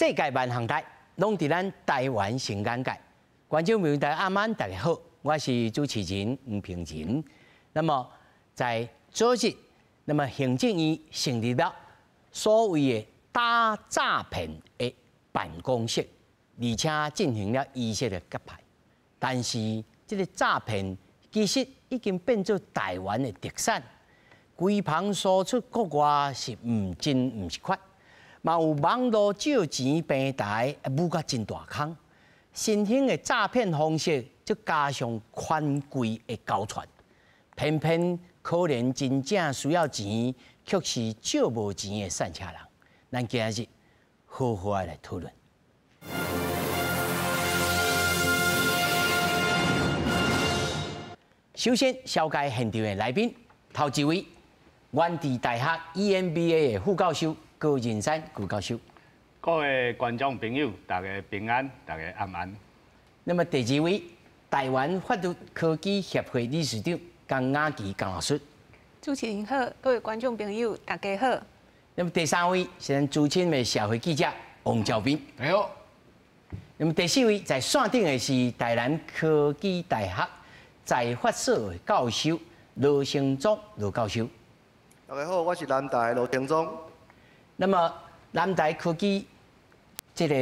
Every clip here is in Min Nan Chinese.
世界萬項代，攏佇咱台灣上眼界。觀眾朋友大家暗安，大家好，我是主持人吳平仁。那麼在昨日，那麼行政院成立了所謂的打詐騙的辦公室，而且進行了儀式的揭牌。但是這个詐騙其實已經變做台灣的特產，規棚輸出國外是毋真毋是缺。嘛有網路借錢平台，舞甲真大空。新興的詐騙方式，則加上權貴的勾串，偏偏可憐真正需要錢，卻是借無錢的散赤人。咱今日好好來討論。首先，紹介現場的來賓，頭一位，元智大學 EMBA 的副教授高仁山高教授。各位觀眾朋友，大家平安，大家暗安。那麼第二位，台灣法律科技協會理事長江雅琪江老師。主持人好，各位觀眾朋友，大家好。那麼第三位是咱資深的社會記者王兆斌。你好。那麼第四位在線頂的是台南科技大學財法所的教授羅成忠羅教授。大家好，我是南大羅成忠。那麼南台科技這个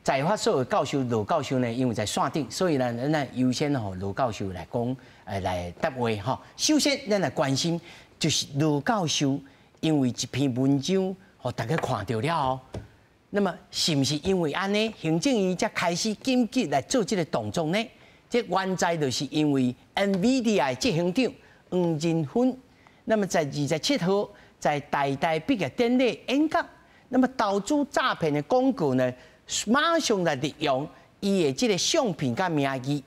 財法所的教授羅教授呢，因為在線頂，所以呢，咱優先予羅教授來講，來答話吼。首先，咱來關心就是羅教授，因為一篇文章，予大家看著了後，那麼是毋是因為按呢，行政院才開始緊急來做這个動作呢？這原在就是因為 NVIDIA 的執行長黃仁勳，那麼在27號在台大畢業典禮演講，那麼投資詐騙的廣告呢，馬上來利用伊的這个相片佮名義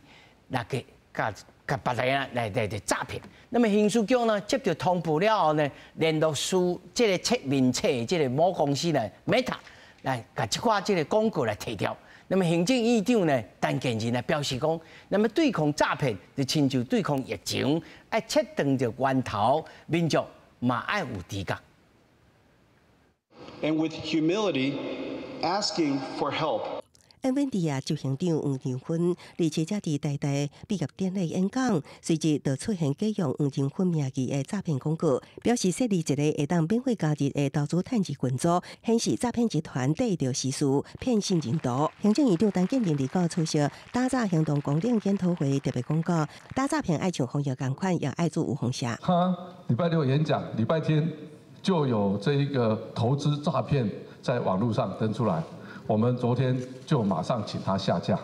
來去共共別人來來來詐騙。那麼刑事局呢接到通報了後呢，聯絡書這个測面冊的這个母公司呢 Meta 來共這寡這个廣告來提掉。那麼行政院長呢陳建仁來表示講，那麼對抗詐騙就親像對抗疫情，愛切斷著源頭，民眾嘛愛有知覺。 And with humility, asking for help. NVIDIA 執行長黃仁勳，而且才佇台大畢業典禮演講，隨即就出現假用黃仁勳名義的詐騙廣告，表示設立一個會當免費加入的投資趁錢群組，顯示詐騙集團對著時事騙信任度。行政院長陳建仁29出席打詐行動綱領研討會，特別講到打詐騙愛像防疫仝款，也愛做預防射。他禮拜六演講，禮拜天就有這一個投資詐騙在網路上登出來。我們昨天就馬上請他下架。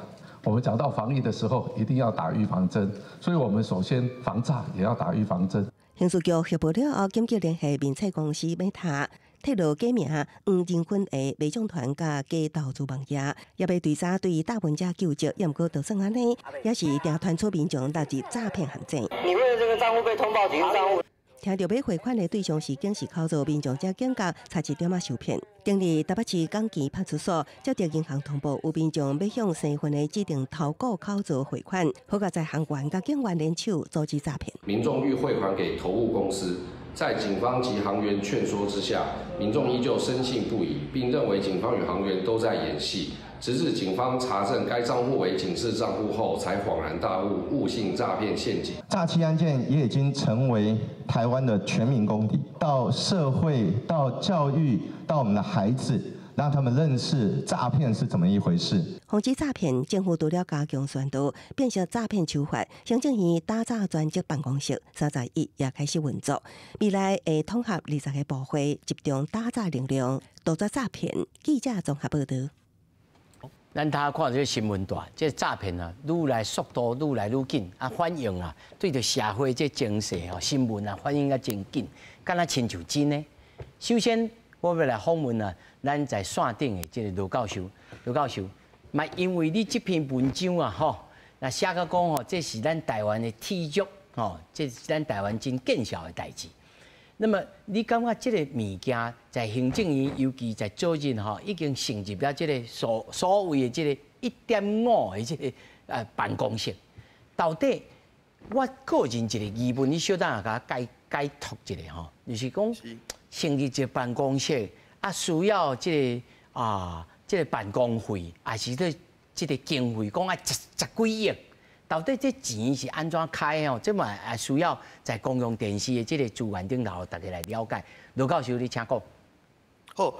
我們講到防疫的時候，一定要打預防針，所以我們首先防詐也要打預防針。刑事局協報了後，緊急聯繫面冊公司 Meta，披露假名黃仁勳的媒獎團佮假投資網頁，也欲追查對大文者究責，也毋過就算按呢，也是定傳出民眾落入詐騙陷阱。你為了這個帳戶被通報警賬戶。聽著欲匯款的對象是警示口座，民眾才警覺，差一點仔受騙。頂日台北市港墘派出所接著銀行通報，有民眾欲向身份的指定投顧口座匯款，好佳哉行員佮警員聯手阻止詐騙。民眾欲匯款給投顧公司，在警方及行員勸說之下，民眾依舊深信不疑，並認為警方與行員都在演戲。直至警方查證該帳戶為警示帳戶後，才恍然大悟，誤信詐騙陷阱。詐欺案件也已經成為台灣的全民公敵，到社會、到教育、到我們的孩子，讓他們認識詐騙是怎麼一回事。防止詐騙，政府除了加強宣導，辨識詐騙手法，行政院打詐專責辦公室31也開始運作，未來會統合20個部會，集中打詐力量，杜絕詐騙。記者綜合報導。咱頭看這个新聞段，這詐騙啊，愈來速度愈來愈緊啊，反應啊，對著社會這情勢吼，新聞啊，反應啊真緊，敢若親像真的。首先，我欲來訪問啊，咱在線頂的這个羅教授，羅教授，嘛因為你這篇文章啊，吼，那寫甲講吼，這是咱台灣的體育，吼，這是咱台灣真見效的代誌。那麼，你感覺這个物件在行政院，尤其在昨日吼，已經成立了這个所所謂的這个1.5的這个辦公室，到底我個人一个疑問，你小等下共我解解脫一下吼，就是講成立一个辦公室啊，需要這个啊這个辦公費，抑是這個經費，講愛十幾億，到底這錢是按怎開吼？這嘛也需要在公共電視的這個資源頂頭，大家來了解。盧教授，你請講。好，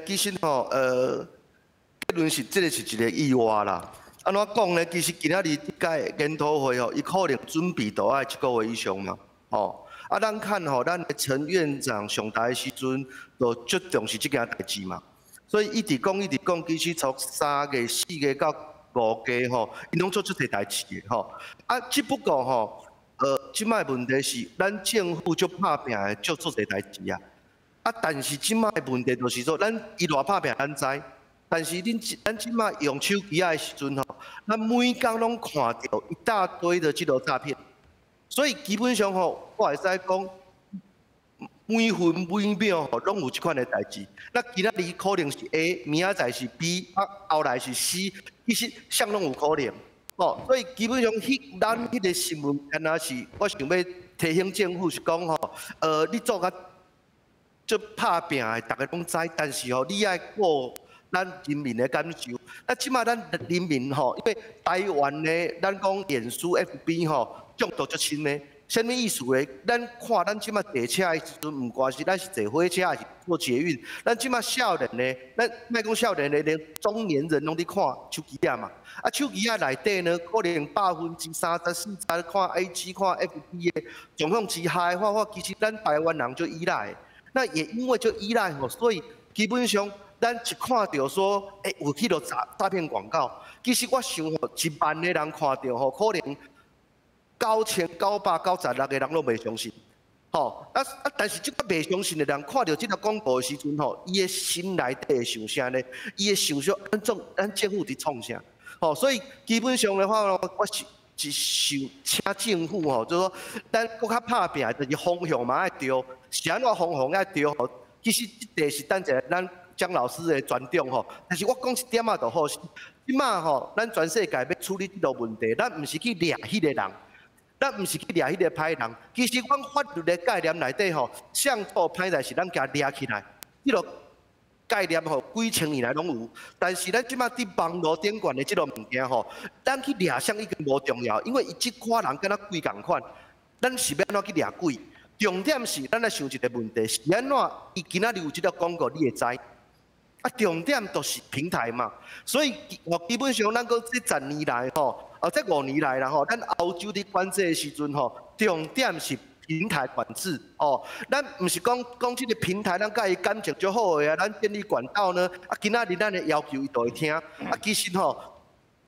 其實吼，結論是這个是一個意外啦。按怎講呢？其實今仔日這屆研討會吼，伊可能準備都愛一個月以上嘛，吼。啊，咱看吼，咱的陳院長上台的時陣，就足重視這件代誌嘛。所以一直講，一直講，其實從3月、4月到5月吼，𪜶攏做足濟代誌的吼。啊，只不過吼，這擺問題是，咱政府足拍拚的，做足濟代誌啊。啊，但是這擺問題就是說，咱伊偌拍拚，咱知。但是恁咱這擺用手機仔的時陣吼，咱每工攏看著一大堆的這個詐騙，所以基本上吼，我會使講，每分每秒吼攏有這款的代誌。那今仔日可能是 A，明仔載是 B，啊後來是 C，其實啥攏有可能。哦，所以基本上彼咱彼個新聞，敢若是我想欲提醒政府是講吼，你做較足拍拚的，逐家攏知，但是吼，你愛顧咱人民的感受。那這擺咱人民吼，因為台灣的咱講臉書、FB 吼，中毒足深的。啥物意思呢？咱看咱這擺坐車的時陣，毋管是咱是坐火車抑是坐捷運，咱這擺少年的，咱莫講少年的，連中年人攏佇看手機仔嘛。啊，手機仔內底呢，可能30%、40看 IG、看 FB 的狀況之下的話，我其實咱台灣人就依賴。那也因為就依賴吼，所以基本上咱一看著說，有彼個詐騙廣告，其實我想吼，1萬個人看著吼，可能9996個人攏袂相信，吼啊啊！但是這個袂相信的人看著這個廣告的時陣吼，伊的心內底會想啥呢？伊會想說，咱政府佇創啥？吼，所以基本上的話，我是想請政府吼，就是說，咱閣較拍拚，就是方向嘛愛對，是按怎方向愛對吼？其實這個是等一下咱江老師的專長吼。但是我講一點仔就好，這擺吼，咱全世界欲處理這個問題，咱毋是去掠彼個人。咱毋是去掠彼個歹人，其實阮法律的概念內底吼，啥做歹代誌，咱共掠起來，這個概念吼，幾千年來攏有。但是咱這擺佇網路頂懸的這個物件吼，咱去掠啥已經無重要，因為伊這款人敢若鬼仝款，咱是欲按怎去掠鬼？重點是咱來想一個問題，是按怎？伊今仔日有這個廣告，你會知？啊，重點就是平台嘛。所以，我基本上咱講這10年來吼。哦，這5年來啦吼，咱歐洲佇管制的時陣吼，重點是平台管制哦。咱毋是講講這個平台，咱佮伊感情足好的啊，咱建立管道呢。啊，今仔日咱的要求伊就會聽。啊，其實吼，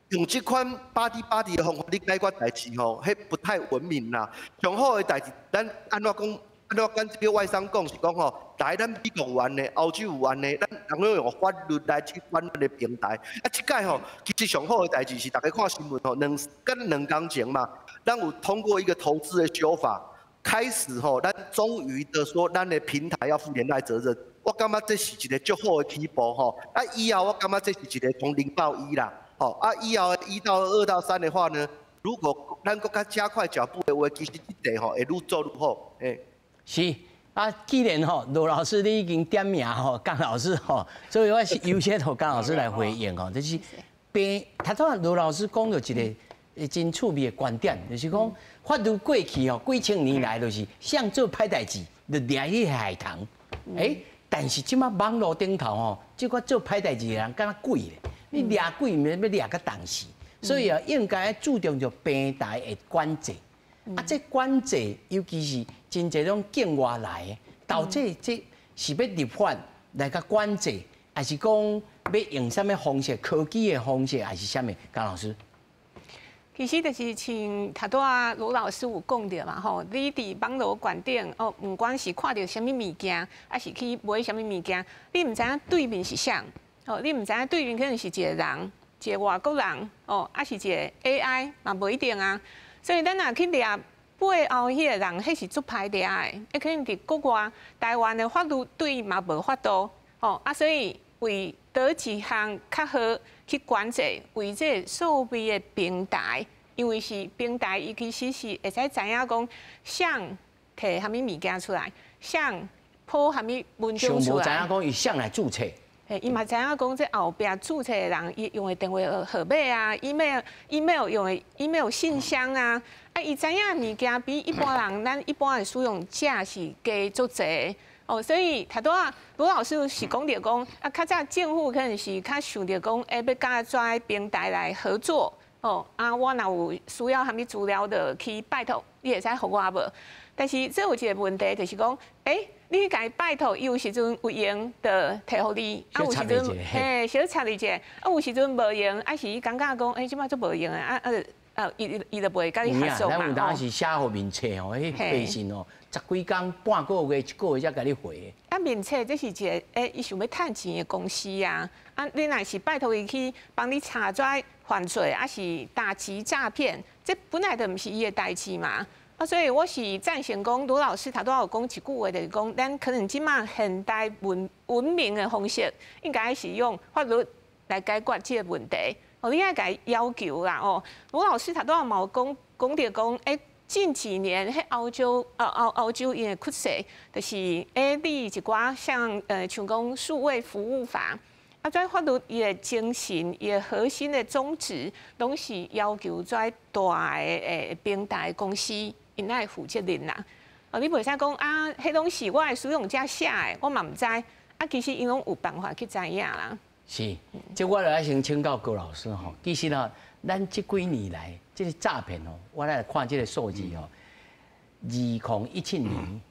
用這款巴蒂巴蒂的方法咧解決代誌吼，彼不太文明啦。上好的代誌，咱按怎講？按怎跟這個外商講是講吼，來咱美國有按呢，歐洲有按呢，咱人攏用法律來去管咱的平台。啊，這擺吼，其實上好的代誌是逐家看新聞吼，兩工前嘛，咱有通過一個投資的修法，開始吼，咱終於的說，咱的平台要負連帶責任。我感覺這是一個足好的起步吼。啊，以後我感覺這是一個從0到1啦。吼，啊，以後1到2到3的話呢，如果咱閣較加快腳步的話，其實這塊吼會愈做愈好。欸。是啊，既然吼盧老師你已經點名吼江老師吼，所以我是優先予江老師來回應吼，就是邊頭拄仔盧老師講著一個真趣味的觀點，就是講法律過去吼幾千年來就是啥做歹代誌，就掠去害蟲。欸，但是這擺網路頂頭吼，這個做歹代誌的人敢若鬼咧，你掠鬼毋欲掠甲凍死，所以啊，應該注重著平台的管制。啊，這管制尤其是真濟攏境外來的，到底這是欲立法來共管制，抑是講欲用啥物方式，科技的方式，抑是啥物？江老師，其實就是像頭拄仔盧老師有講著嘛吼，你佇網路懸頂哦，毋管是看著啥物物件，抑是去買啥物物件，你毋知影對面是啥，哦，你毋知影對面可能是一個人，一個外國人，哦，抑是一個 AI 嘛，無一定啊。所以咱若去掠背後彼個人，彼是足歹掠的，伊可能佇國外，台灣的法律對伊嘛無法度，吼啊，所以為佗一項較好去管制，為這個所謂的平台，因為是平台，伊其實是會使知影講，誰提啥物物件出來，誰鋪啥物文章出來。無知影講伊誰來註冊。嘿，伊嘛知影講，這後壁註冊的人，伊用的電話號碼啊，email 用的 email 信箱啊，啊，伊知影的物件比一般人咱一般的使用者是加足濟。哦，所以頭拄仔盧老師是講著講，啊，較早政府可能是較想著講，欸，欲佮遮平台來合作，哦，啊，我若有需要啥物資料，就去拜託，你會使予我無？但是這有一個問題，就是講，欸，你共伊拜託，伊有時陣有閒就提予你，啊有時陣嘿小插你一下，啊有時陣無閒，啊是伊感覺講，欸，這擺足無閒的，啊啊啊，伊伊就袂佮你合作嘛。咱有當時寫予面冊吼，彼微信哦，十幾工、半個月、一個月才共你回。啊，面冊這是一個欸，伊想欲趁錢的公司啊！啊，你若是拜託伊去幫你查這犯罪，抑是打擊詐騙，這本來就毋是伊的代誌嘛。啊，所以我是贊成講盧老師頭拄仔有講一句話，就是講咱可能這馬現代文文明的方式，應該是用法律來解決這個問題。哦，你愛共伊要求啦，哦，盧老師頭拄仔嘛有講講著講，欸，近幾年，彼歐洲、歐歐歐洲𪜶的趨勢，就是欸立一寡像像講數位服務法，啊，這法律伊的精神、伊的核心的宗旨，攏是要求這大的平台公司，𪜶愛負責任啦。哦，你袂使講啊，彼攏是我的使用者寫的，我嘛毋知，啊，其實𪜶攏有辦法去知影啦。是，這我來先請教高老師吼。其實呢，咱這幾年來，這個詐騙哦，我來看這個數字哦，2017年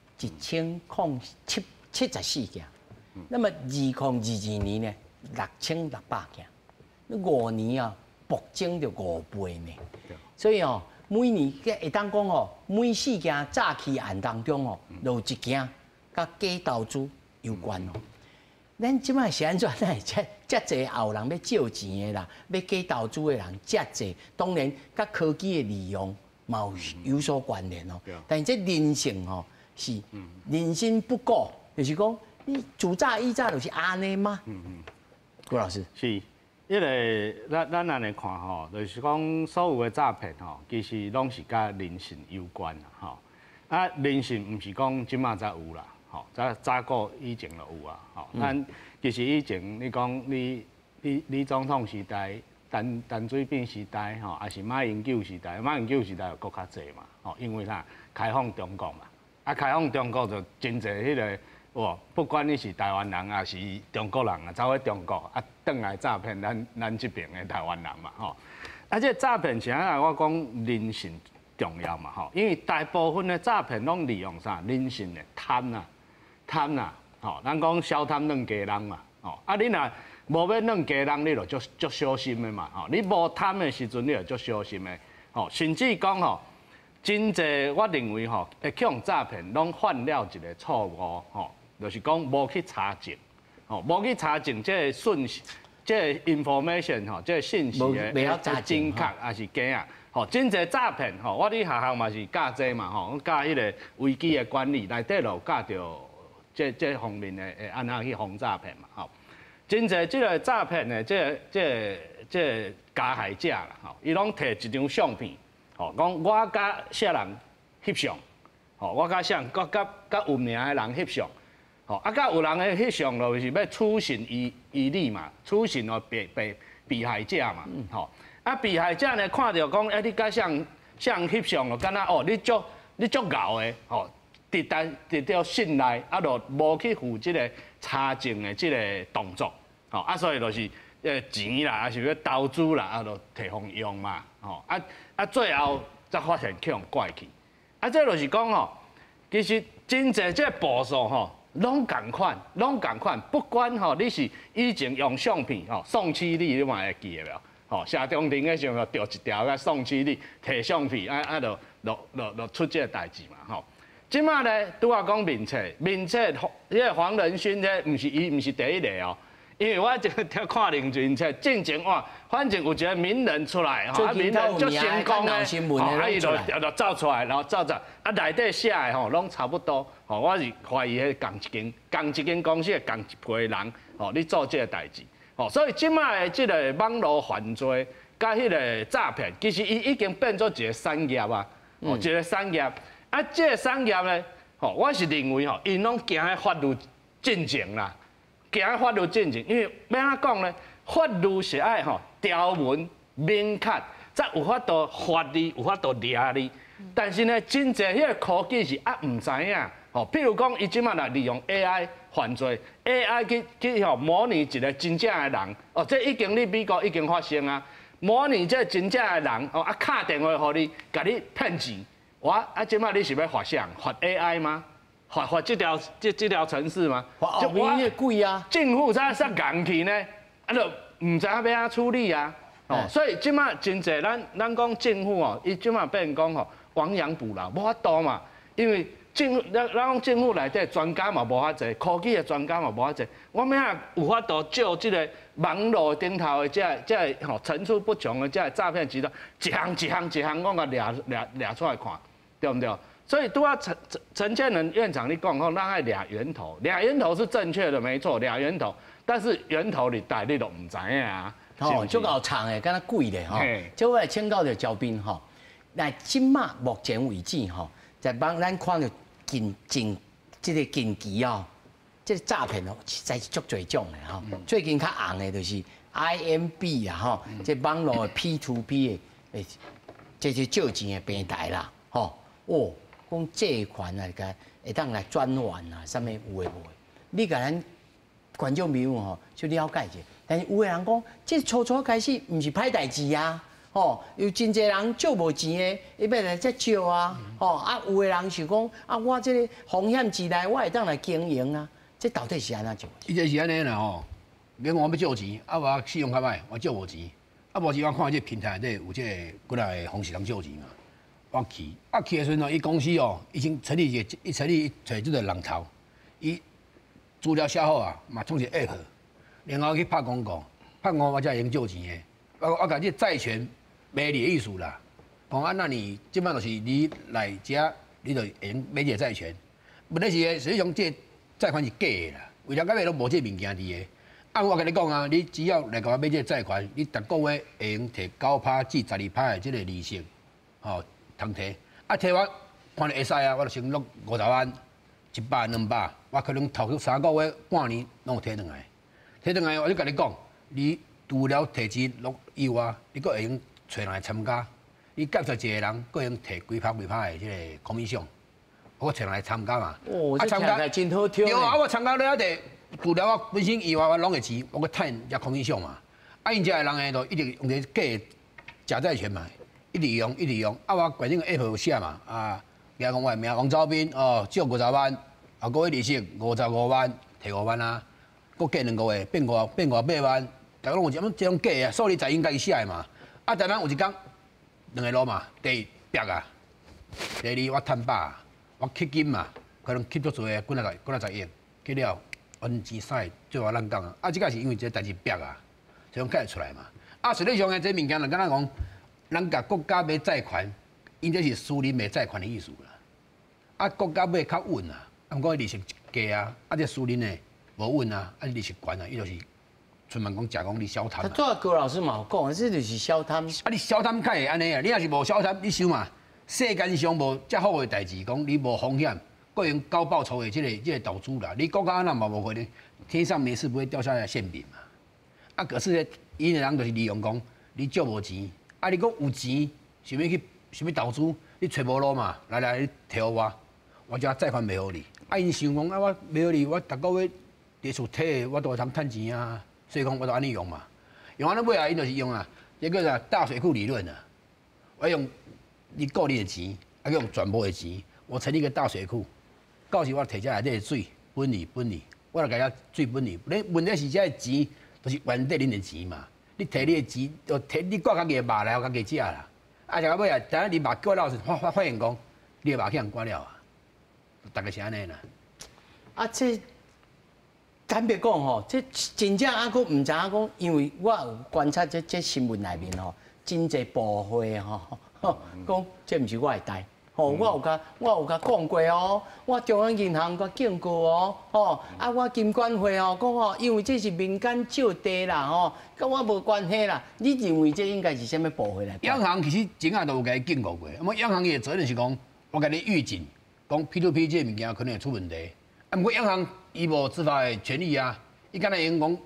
1074件，那麼2022年呢，6600件，5年啊，暴增著5倍呢。所以哦，每年會當講哦，每四件詐欺案當中哦，就有一件佮假投資有關哦。咱這擺是按怎？咱會遮遮濟後人欲借錢的啦，欲假投資的人遮濟，當然佮科技的利用嘛有有所關聯哦。但是這人性哦，是人心不古，就是講你自早以早就是按呢嗎？郭老師是，因為咱咱按呢看吼，就是講所有的詐騙吼，其實攏是佮人性有關啦吼。啊，人性毋是講這馬才有啦。吼，早早古以前就有啊，吼，咱其實以前你講李李李總統時代、陳陳水扁時代，吼，抑是馬英九時代，馬英九時代又閣較濟嘛，吼，因為啥？開放中國嘛，啊，開放中國就真濟彼個，哇，不管你是台灣人抑是中國人啊，走去中國啊，轉來詐騙咱咱這邊的台灣人嘛，吼，啊，這詐騙是按怎？我講人性重要嘛，吼，因為大部分的詐騙攏利用啥？人性的貪啊。貪啦，吼，咱講小貪軟雞籠嘛，吼，啊，你若無欲軟雞籠，你就足足小心的嘛，吼，你無貪的時陣，你就足小心的，吼，甚至講吼，真濟我認為吼，會去予詐騙，攏犯了一個錯誤，吼，就是講無去查證，吼，無去查證這個訊息，這個 information 吼，這個信息的正確抑是假啊？吼，真濟詐騙吼，我佇學校嘛是教這嘛，吼，教彼個危機的管理，內底就有教著。這這方面的會按怎去防詐騙嘛？吼，真濟這個詐騙的這個、這個、這個加害者啦，吼，伊攏提一張相片，吼，講我佮啥人翕相，吼，我佮啥，佮佮佮有名的人翕相，吼，啊，佮有人的翕相就是欲取信於於你嘛，取信予被被被害者嘛，吼，啊，被害者呢看著講，欸，你佮啥啥人翕相，就敢若哦，你足你足𠢕的，吼。得到得到信賴，啊，就無去負這個查證的這個動作，吼，啊，所以就是錢啦，抑是欲投資啦，啊，就提予用嘛，吼，啊啊，最後才發現去予拐去，啊，這就是講吼，其實真濟這個步數吼，攏仝款，攏仝款，不管吼你是以前用相片吼宋七力，你嘛會記得無？吼，謝長廷的時陣著一條共宋七力提相片，啊啊，就就就就出這個代誌嘛，吼。這馬咧，拄仔講面冊，面冊，彼個黃仁勳這毋是伊，毋是第一個哦。因為我這個看認真冊，進前哇，反正有一個名人出來，吼，啊名人足成功的，啊伊就就走出來，然後走走，啊內底寫的吼攏差不多，吼，我是懷疑彼仝一間，仝一間公司的仝一批人，吼，咧做這個代誌，吼，所以這馬的這個網路犯罪佮彼個詐騙，其實伊已經變做一個產業啊，哦，一個產業。啊，這個產業呢，吼，我是認為吼，𪜶攏驚彼法律進前啦，行法律进前，因为欲按怎讲呢？法律是爱吼条文明确，才有法度罚你，有法度掠你。但是呢，真济彼个科技是犹毋知影，吼，譬如讲，伊这马来利用 AI 犯罪，AI 去吼模拟一个真正的人，哦，这已经伫美国已经发生啊，模拟这真正的人，哦，啊，敲电话予你，共你骗钱，哇，啊，这马你是欲罚啥？罚 AI 吗？罚这条程式吗？罚后面那个鬼啊！政府才煞硬去呢，啊，就毋知影欲按怎处理啊。哦，所以这马真济，咱讲政府哦，伊这马变讲吼亡羊补牢，无法度嘛，因为政府咱咱讲政府内底专家嘛无遐济，科技的专家嘛无遐济，我欲按怎有法度照这个网路顶头的这个吼层出不穷的这个诈骗集团，一项一项一项讲共掠掠掠出来看，对毋对？所以拄仔陈建仁院长你讲吼，咱爱掠源头，掠源头是正确的，没错，掠源头，但是源头伫佗你都毋知影啊。吼，足𠢕藏的，敢若鬼咧吼。这我来请教著焦斌吼。来，这马目前为止吼，在帮咱看著近近这个近期哦，这个诈骗哦，实在是足济种的吼。最近较红的就是 IMB 啊吼，这网路的 P2P 的，这是借钱的平台啦，吼。哦，讲借款啊，共会当来转还啊，啥物有的无的？你共咱观众朋友吼，去了解一下。但是有的人讲，这初初开始毋是歹代志啊，吼，有真济人借无钱的，伊欲来遮借啊，吼，啊，有的人想讲，啊，我这个风险之内，我会当来经营啊，这到底是按怎做？伊这是按呢啦吼，免我欲借钱，啊，我信用较歹，我借无钱，啊，无钱我看这平台内底有这个几若个方式通借钱嘛，我去，啊去的时阵哦，伊公司哦已经成立一个，伊成立揣这个人头，伊资料写好啊，嘛创一个 app。然后去拍广告，拍广告我才会用借钱的。我共这债权卖你的意思啦。讲啊，那你这摆就是你来遮，你就会用买这个债权。问题是，实际上这债款是假的啦，为了到尾拢无这物件伫的。啊，我共你讲啊，你只要来共我买这个债权，你逐个月会用提9趴至12趴的这个利息，吼，通提。啊，提我看会使啊，我就先落50万、100、200，我可能头3个月、半年拢有提转来。提转来，我就共你讲，你除了提钱落以外，你阁会用揣人来参加。你介绍一个人，阁会用提几趴几趴的这个 commission，我揣人来参加嘛。哦，这听起来真好听。对啊，我参加了后，除了我本身以外，我拢会钱，我阁趁遮 commission 嘛。啊，𪜶遮的人呢，就一直用这假假债权嘛，一直用，一直用。啊，我规定 app 有写嘛，啊，比如讲我的名王昭斌哦，借50万，啊，个月利息55万，提5万啊。阁过2个月变5、8万，逐家拢有这这种假的，数字在𪜶家己写的嘛。啊，但咱有一工两个路嘛，第一壁啊，第二我趁饱，我吸金嘛，可能吸足济的，几若十几若十亿，去了，阮钱使最后咱讲啊。啊，这个是因为这代志壁啊，所以讲看会出来嘛。啊，实际上的这物件就敢若讲，人共国家买债权，𪜶这是私人买债权的意思啦。啊，国家买较稳啊，啊，毋过利息低啊，啊，这私人的。无稳啊，啊利息悬啊，伊就是出门讲食讲你小贪。拄仔高老师嘛有讲，这就是小贪。啊，你小贪较会按呢啊？你若是无小贪，你想嘛，世间上无遮好的代志，讲你无风险，阁用高报酬的这个投资啦。你国家那嘛无可能，天上没事不会掉下来馅饼嘛。啊，可是呢，𪜶的人就是利用讲，你借无钱，啊，你讲有钱，想欲去想欲投资，你揣无路嘛，来来，你提予我，我遮债款卖予你。啊，𪜶想讲啊，我卖予你，我逐个月。伫厝提，我都会通趁钱啊，所以讲我就按呢用嘛，用按呢尾啊，𪜶就是用啊，这个叫大水库理论啊。我用你个人的钱，啊用全部的钱，我成立一个大水库，到时我提遮内底的水分你分你，我来共遐水分你。你问题是这个钱，就是原底恁的钱嘛。你提你的钱，就提你挂家己的肉来，予家己食啦。啊，食到尾啊，等下你肉割了时，发现讲，你的肉去予人割了啊，大概是按呢啦。啊，这。坦白讲吼，这真正犹阁毋知影讲，因为我有观察这新闻内面吼，真济部会吼，讲这毋是我的代，吼，我有共讲过哦，我中央银行共警告哦，吼，啊，我金管会哦讲吼，因为这是民间借贷啦，吼，佮我无关系啦。你认为这应该是啥物部会来？央行其实前仔都有共伊警告过，那么央行伊的责任是讲，我共你预警，讲 P to P 这个物件可能会出问题。啊，毋过央行伊无执法的权力啊，伊敢若用講，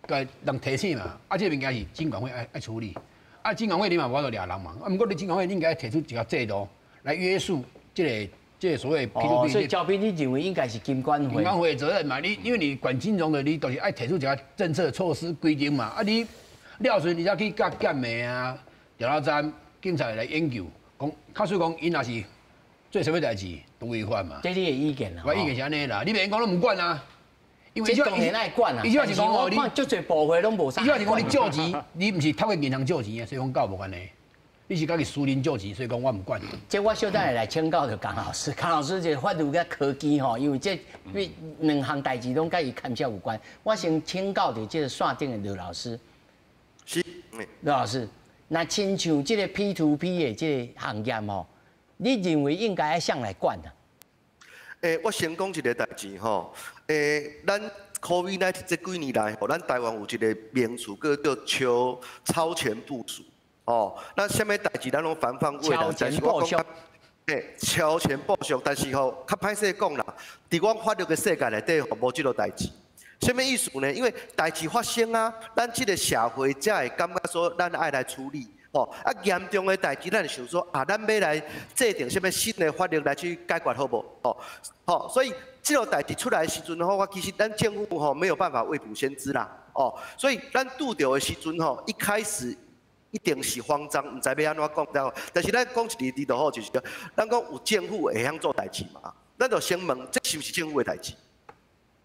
共人提醒嘛，啊，這個物件是金管會愛處理，啊，金管會你嘛無法度掠人嘛，啊，毋過你金管會應該提出一個制度來約束這個所謂 P2P。所以照片你認為應該是金管會？金管會的責任嘛，你因為你管金融的，你就是愛提出一個政策措施規定嘛，啊，你了時你才去佮檢的啊，調查站警察來研究，講較實講，𪜶若是做啥物代誌都違法嘛。這你的意見啦。我意見是按呢啦，你袂用講攏毋管啊。因為這當然愛管啊。伊主要是講哦，你看足濟部會攏無啥。伊主要是講你借錢，你毋是透過銀行借錢的，所以講佮我無關係。你是家己私人借錢，所以講我毋管。這我小等下來請教著江老師，江老師這法律佮科技吼，因為這兩項代誌攏佮伊牽涉有關。我先請教著這個線頂的劉老師。是。劉老師，若親像這個 P2P 的這個行業吼，你認為應該愛誰來管啊？我先講一個代誌吼，咱 COVID-19 這幾年來，吼，咱台灣有一個名詞叫做超前部署，哦，那啥物代誌咱攏防範未然，但是我講，超前部署，但是吼，較歹勢講啦，佇阮法律的世界內底吼，無這個代誌。啥物意思呢？因為代誌發生啊，咱這個社會才會感覺說，咱愛來處理。哦，啊，嚴重的代誌，咱就想說啊，咱欲來制定啥物新的法律來去解決好無？哦，好，所以這個代誌出來的時陣吼，我其實咱政府吼沒有辦法未卜先知啦，哦，所以咱拄著的時陣吼，一開始一定是慌張，毋知欲按怎講，但是咱講一個字就好，就是講，咱講有政府會曉做代誌嘛，咱就先問，這是毋是政府的代誌？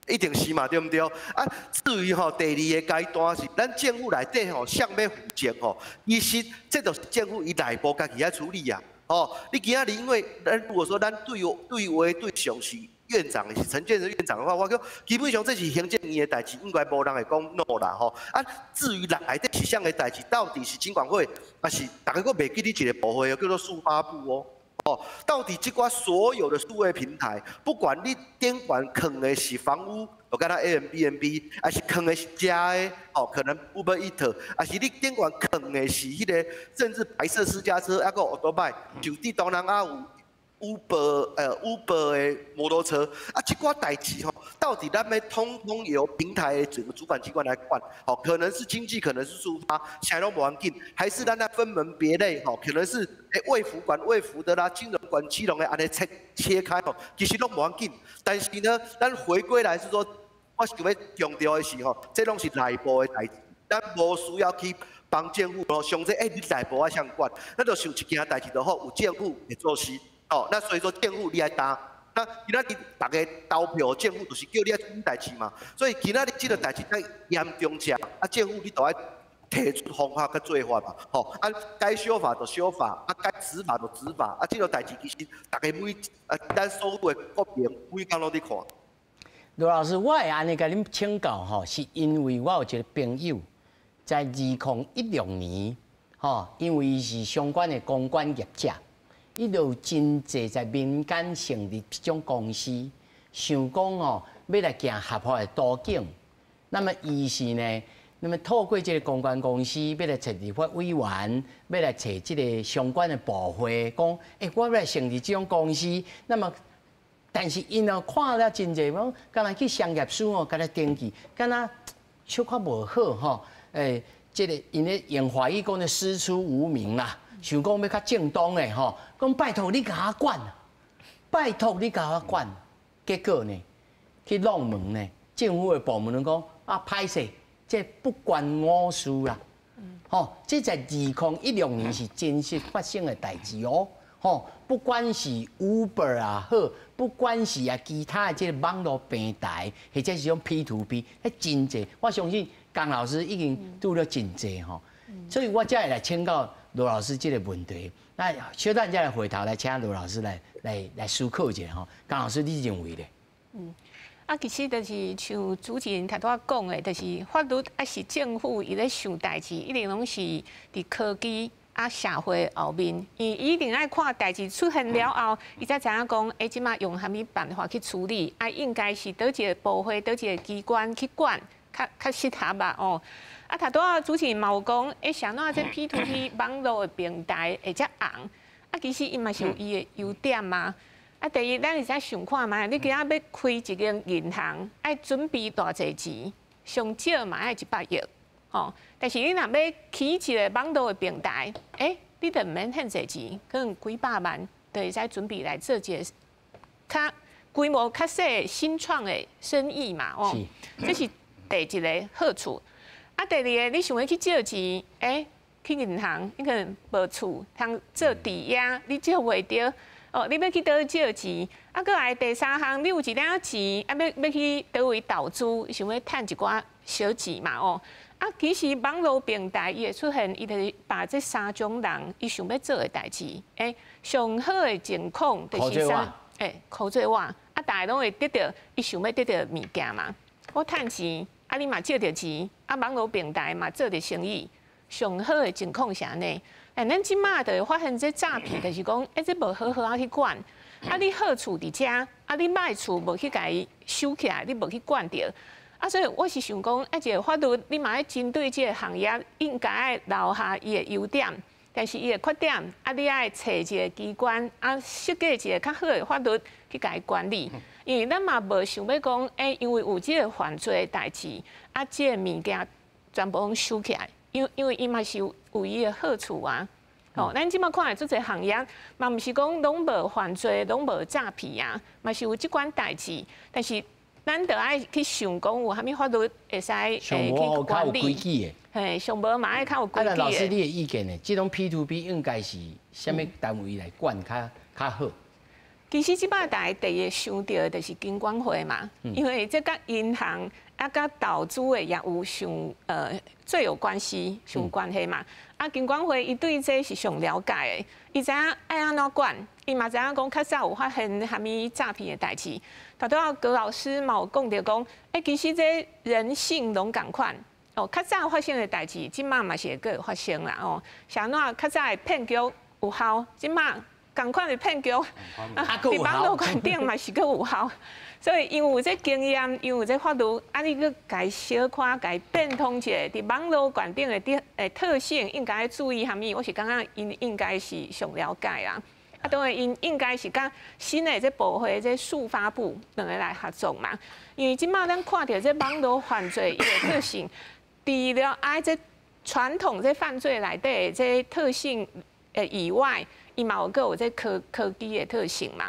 一定是嘛，對毋對？啊，至於吼第二个階段是，咱政府內底吼，誰欲負責吼？其實這就是政府伊內部家己愛處理啊。哦，你今仔日因為咱如果說咱對對話對象是院長，是陳建仁院長的話，我講基本上這是行政院的代誌，應該無人會講 no 啦吼。啊，至於內底是啥个代誌，到底是金管會，抑是逐家閣袂記得一個部會叫做數發部哦。哦，到底這寡所有的數位平台，不管你頂懸囥的是房屋，就敢若 Airbnb，抑是囥的是食的，哦，可能 Uber Eats，抑是你頂懸囥的是彼個，甚至白色私家車，抑閣歐多拜，就佇東南亞有 Uber 的摩托車，啊，這寡代誌吼，到底咱欲統統由平台的整個主管機關來管，吼，可能是經濟，可能是數發，啥攏無要緊，還是咱來分門別類，吼，可能是衛福管衛福的啦，金融管金融的，按呢切切開吼，其實攏無要緊。但是呢，咱回歸來是說，我想欲強調的是吼，這攏是內部的代誌，咱無需要去幫政府吼，想這你內部愛誰管，咱就想一件代誌就好，有政府會做事。哦，那所以說政府你愛擔，那今仔日逐家投票，政府就是叫你愛處理代誌嘛。所以今仔日這個代誌較嚴重者，啊，政府你都愛提出方法佮做法嘛。吼，啊，該修法就修法，啊，該執法就執法，啊，這個代誌其實逐家每啊，咱所有的國民每工攏佇看。羅老師，我會按呢共恁請教吼，是因為我有一個朋友在2016年，吼，因為伊是相關的公關業者。伊就有真濟在民間成立這種公司，想講哦，欲來行合法的途徑。那麼伊是呢，那麼透過這個公關公司，欲來揣立法委員，欲來揣這個相關的部會，講，欸，我欲來成立這種公司。那麼，但是𪜶哦看了真濟，講，敢若去商業所哦，共伊登記，敢若小可無好吼。欸，這個𪜶咧用華語講咧，師出無名啦。想講欲較正當的吼，講拜託你共我管，拜託你共我管，結果呢，去弄門呢，政府的部門攏講啊，歹勢，這不關我事啦，吼，這在2016年是真實發生的代誌哦，吼，不管是 Uber 也好，不管是啊其他的這個網路平台，或者是種 P2P，彼真濟，我相信江老師已經拄著真濟吼，所以我才會來請教羅老師這個問題。那小等再來回頭來請羅老師來思考一下吼。江老師，你認為咧？嗯，啊，其實就是像主持人頭拄仔講的，就是法律抑是政府伊咧想代誌，一定攏是佇科技啊社會後面，伊一定愛看代誌出現了後，伊才知影講，欸，這馬用啥物辦法去處理，啊，應該是佗一個部會、佗一個機關去管，較較適合吧，哦。啊，頭拄仔主持人嘛有講，欸，啥物這 P2P 網路的平台會遮紅？啊，其實伊嘛是有伊的優點嘛。啊，第一，咱會使想看覓，你今仔欲開一間銀行，愛準備偌濟錢？上少嘛愛100億，吼。但是你若欲起一个網路的平台，欸，你就毋免遐濟錢，可能幾百萬就會使準備來做一个較規模較細新創的生意嘛，哦。這是第一个好處。啊，第二个，你想欲去借錢，欸，去銀行，你可能無厝通做抵押，你借袂著。哦，你欲去佗借錢，啊，閣來第三項，你有一點仔錢，啊，欲去佗位投資，想欲趁一寡小錢嘛，哦。啊，其實網路平台伊會出現，伊就是把這三種人伊想欲做的代誌，欸，上好的情況就是啥？欸，箍做碗，啊，大家攏會得著伊想欲得著的物件嘛。我趁錢，啊，你嘛借著錢，啊，網路平台嘛做著生意，上好的情況是按呢。欸，咱這馬就會發現這詐騙，就是講，欸，這無好好仔去管，啊，你好處佇遮，啊，你歹處無去共伊收起來，你無去管著，啊，所以我是想講，啊，一个法律，你嘛愛針對這个行業，應該愛留下伊的優點，但是伊的缺點，啊，你愛揣一个機關，啊，設計一个較好的法律去共伊管理，因為咱嘛無想欲講，欸，因為有這个犯罪的代誌，啊，這个物件全部攏收起來。因為伊嘛是有伊的好處啊，吼，咱這馬看的足濟行業，嘛毋是講攏無犯罪，攏無詐騙啊，嘛是有這款代誌，但是咱著愛去想講有啥物法律會使去管理。嘿，上無嘛愛較有規矩的。啊，老師你的意見呢？這種 P to P 應該是啥物單位來管較較好？其實這擺大家第一想著的就是金管會嘛，因為這佮銀行啊，佮投資的業務上最有關係、上關係嘛。啊，金管會伊對這是上了解的，伊知影愛按怎管，伊嘛知影講較早有發現啥物詐騙的代誌。拄拄仔高老師嘛有講著講，欸，其實這人性攏仝款，哦，較早發生的代誌，這馬嘛是會閣發生啦哦。是按怎較早的騙局有效，這馬仝款的騙局，啊，佇網路觀頂嘛是閣有效。所以因為有這經驗，因為有這法律，啊，你閣共小可共變通一下，佇網路觀頂的特性，應該注意啥物？我是感覺𪜶應該是上了解啦。啊，當然𪜶應該是佮新的這部會這數發部兩个來合作嘛。因為這馬咱看著這網路犯罪伊的特性，除了愛這傳統這犯罪內底的這特性以外，伊嘛有閣有這科技的特性嘛。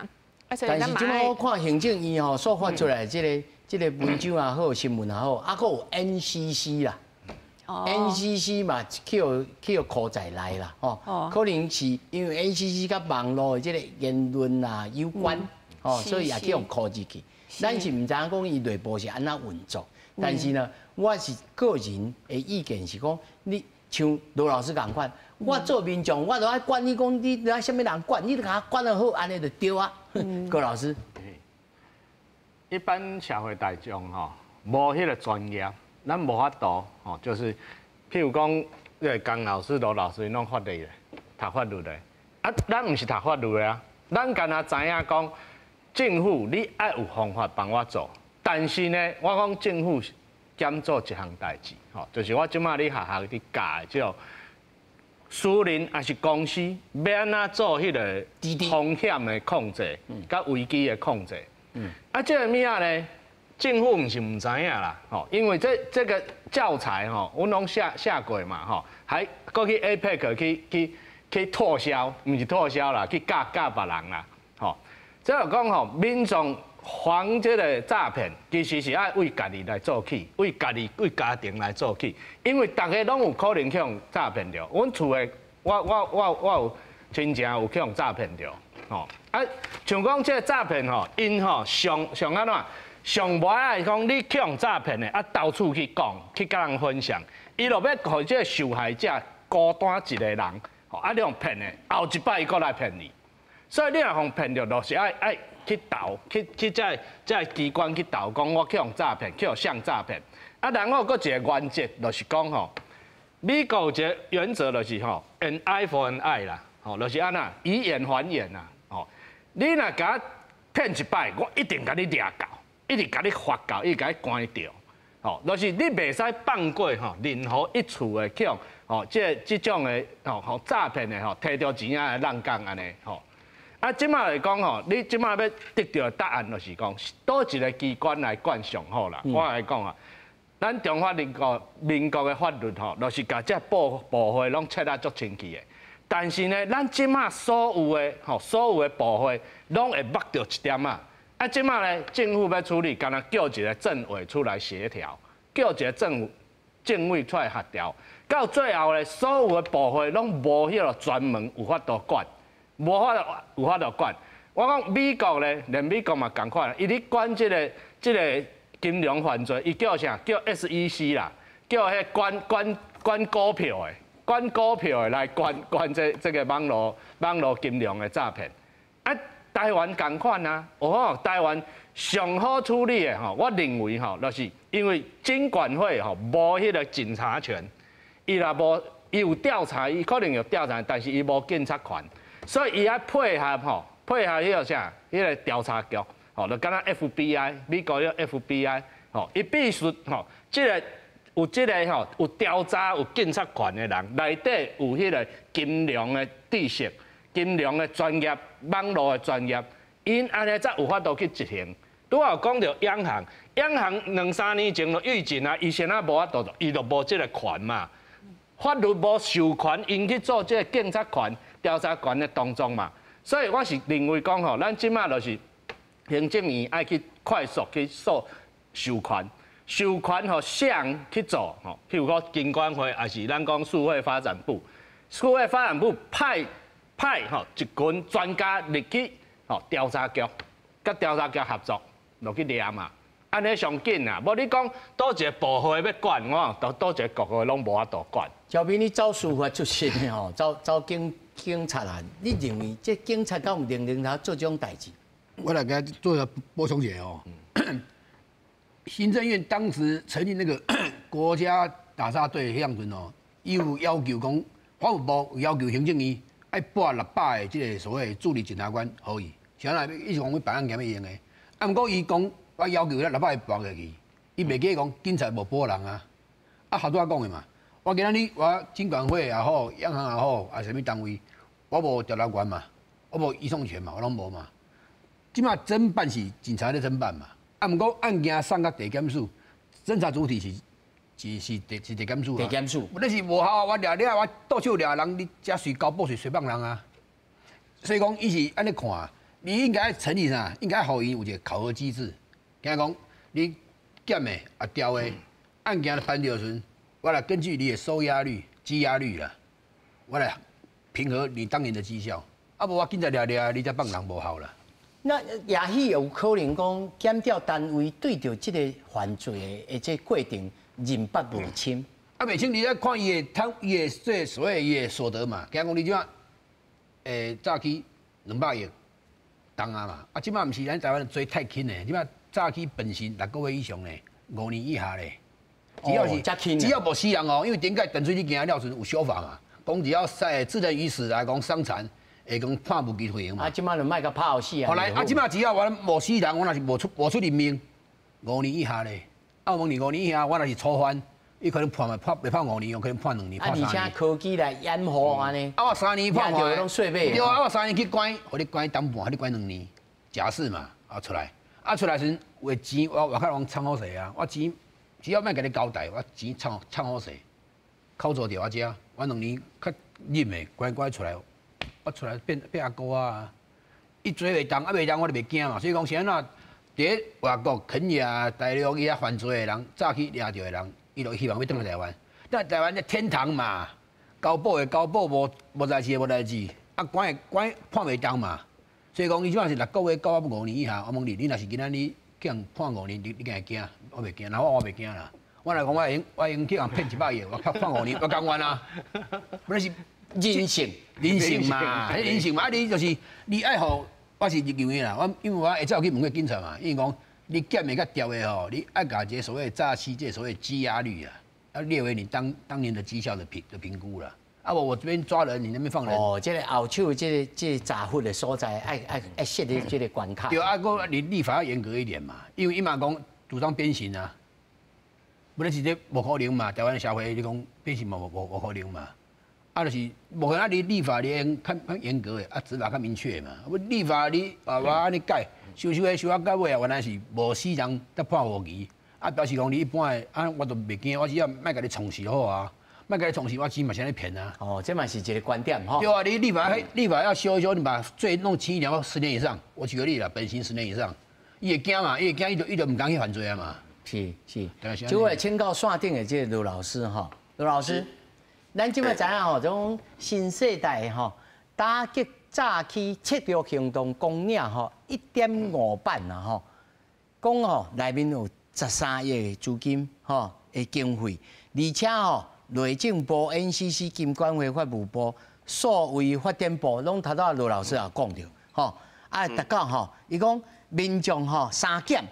但是這馬我看行政院吼所發出來這个文章也好，新聞也好，啊，閣有 NCC 啦，NCC 嘛去予箍在內啦，吼，可能是因為 NCC 佮網路的這个言論啊有關，吼，所以也去予箍入去。咱是毋知影講伊內部是按怎運作，但是呢，我是個人的意見是講，你像羅老師仝款。我做民眾，我都愛管你講你愛啥物人管，你都共我管得好，按呢就對啊。高老師，一般社會大眾吼，無彼个專業，咱無法度吼，就是譬如講，彼个江老師、羅老師𪜶攏法律的，讀法律的，啊，咱毋是讀法律的啊，咱干焦知影講，政府你愛有方法幫我做，但是呢，我講政府兼做一項代誌，吼，就是我這馬咧學校佇教的這個。私人抑是公司欲按怎做彼个風險的控制，佮危機的控制。啊，這个物仔呢，政府毋是毋知影啦，吼，因為這个教材吼，阮攏寫過嘛，吼，還閣去 APEC 去拓銷，毋是拓銷啦，去教教別人啦，吼。這就講吼，民眾防這个詐騙，其實是愛為家己來做起，為家己、為家庭來做起，因為逐个攏有可能去予詐騙著。阮厝的，我有親情有去予詐騙著，吼。啊，像講這个詐騙吼，𪜶吼上上按怎，上無愛講你去予詐騙的，啊，到處去講，去佮人分享，伊就欲予這个受害者孤單一個人，吼，啊，你予騙的，後一擺伊閣來騙你，所以你若予騙著，就是愛去投，去這个機關去投，講我去予詐騙，去予誰詐騙。啊，然後閣一个原則，就是講吼，美國有一个原則就是吼，an eye for an eye 啦，吼，就是按怎以眼還眼啦，吼，你若共我騙一擺，我一定共你掠到，一直共你罰到，一直共你關著，吼，就是你袂使放過吼任何一處的去予吼，這種的吼詐騙的吼，提著錢仔來浪講按呢吼。啊，這馬來講吼，你這馬欲得著的答案就是講，佗一个機關來管上好啦。我來講啊，咱中华民国的法律吼，就是共这部会拢切啊足清气的。但是呢，咱这马所有的部会拢会目著一点仔。啊，这马呢，政府欲处理，干焦叫一个政委出来协调，叫一个政委出来协调。到最后呢，所有的部会拢无彼个专门有法度管，无法度有法度管。我讲美国呢，连美国嘛仝款，伊咧管这个金融犯罪，伊叫啥？叫 SEC 啦，叫彼管股票的来管这个网路金融的诈骗。啊，台湾仝款啊，哦，台湾上好处理的吼，我认为吼，就是因为金管会吼无彼个警察权，伊若无伊有调查，伊可能有调查，但是伊无警察权，所以伊爱配合吼。配合彼个啥，彼个调查局，吼，就敢若 FBI，美国彼个 FBI，吼，伊必须吼，这个有这个吼，有调查有警察权的人，内底有彼个金融的知识、金融的专业、网路的专业，𪜶按呢才有法度去执行。拄仔有讲著央行，央行两三年前就预警啊，伊现在无法度，伊就无这个权嘛，法律无授权𪜶去做这个警察权、调查权的动作嘛。所以我是认为讲吼，咱这马就是行政院爱去快速去授授权，授权予啥人去做吼，譬如讲金管会，抑是咱讲数位发展部，数位发展部派吼一群专家入去吼调查局，佮调查局合作落去掠嘛，按呢上紧啊！无你讲佗一个部会欲管，我讲佗一个局会拢无法度管。小明，你走司法出身的吼，走警察啊，你认为这警察敢有能力来做这种代志？我来共做个补充一下哦。行政院当时成立那个国家打诈队彼阵哦，伊有要求讲，法务部有要求行政院爱拨600个这个所谓助理检察官予伊，啥来伊是讲欲办案件欲用的。啊，毋过伊讲我要求咱六百个拨过去，伊袂记讲警察无拨人啊。啊，头拄仔讲的嘛。我今仔日我金管会也好，央行也好，啊啥物单位，我无调查权嘛，我无移送权嘛，我拢无嘛。这马侦办是警察咧侦办嘛，啊，毋过案件送到地检署，侦查主体是地检署啊。地检署。你是无效，我掠掠我倒手掠人，你才随交报随随放人啊。所以讲，伊是按呢看，你应该成立啥？应该予𪜶有一个考核机制，敢若讲你检的啊调的案件办著时阵，我来根据你的收押率、羁押率啦，我来评核你当年的绩效。啊，无我警察掠掠，你才放人无效啦。那也许有可能讲，检调单位对著这个犯罪的这过程认捌无深。啊，袂清，你爱看伊的贪，伊的这所谓伊的所得嘛。敢若讲你这马，诈欺200亿，重啊嘛。啊，这马毋是咱台湾罪太轻的，这马诈欺本身6个月以上的，5年以下的。只要是只要无死人哦，因为顶摆淡水你行了时有修法嘛，讲只要在致人于死来讲伤残，会讲判无期徒刑嘛。啊，这马就莫共拍予死啊。后来啊，这马只要我无死人，我若是无出人命，五年以下咧。啊，我问你五年以下，我若是初犯，伊可能判嘛判袂判五年，有可能判2年。啊，而且科技来掩护按呢。啊，我三年判完，对啊，我三年去关，予你关重判，予你关2年，假释嘛，啊出来，啊出来时有钱，我外口拢藏好势啊，我钱。只要莫共你交代，我钱藏藏好势，扣除著我遮，我两年较忍的，乖乖出来，我出来变变阿哥啊！伊做袂动，啊袂动，我就袂惊嘛。所以讲，是按怎？伫外国肯亚、大陆伊遐犯罪的人，早起掠著的人，伊就希望欲转来台湾。但台湾这天堂嘛，交保的交保，无代志的无代志，啊关的关判袂重嘛。所以讲，伊这马是6个月到五年以下。我问你，你若是今仔日去予判五年，你敢会惊？我袂惊，那我袂惊啦。我来讲，我会用去予骗100亿，我判五年，我甘愿啊。不是人性，人性嘛，人性嘛。啊，你就是你爱予，我是认为啦。我因为我下早去问过警察嘛，伊讲你检的佮调的吼，你爱共这个所谓诈欺，这个所谓羁押率啊，要列为你当年的绩效的评估啦。啊，无我这边抓人，你那边放人。哦，这个后手这个诈唬的所在，爱设立这个关卡。对啊，阁你立法要严格一点嘛，因为伊嘛讲主张鞭刑啊，无你是这无可能嘛，台湾的社会你讲鞭刑嘛无可能嘛，啊就是无可能啊，你立法你较较严格的，啊执法较明确嘛。无立法你啊我按呢改，修修的修啊到尾啊，原来是无死人才判无期，啊，表示講你一般的啊，我都袂驚，我只要莫共你創事好啊，莫共你創事，我錢嘛是按呢騙啊。哦，這嘛是一個觀點吼。對啊，你你把要修一修，你把罪弄輕一點，10年以上。我舉個例啦，本刑十年以上，伊會驚嘛，伊會驚，伊就毋敢去犯罪啊嘛。是是。這位請教線頂的這個盧老師吼，盧老師，咱這擺知影吼，這種新世代吼，打擊詐欺策略行動綱領吼，1.5版啊吼，講吼內面有13億的資金吼的經費，而且吼內政部、NCC、金管會、法務部、數位發展部，攏頭拄仔盧老師也講著吼，啊，達到吼，伊講民眾吼三減，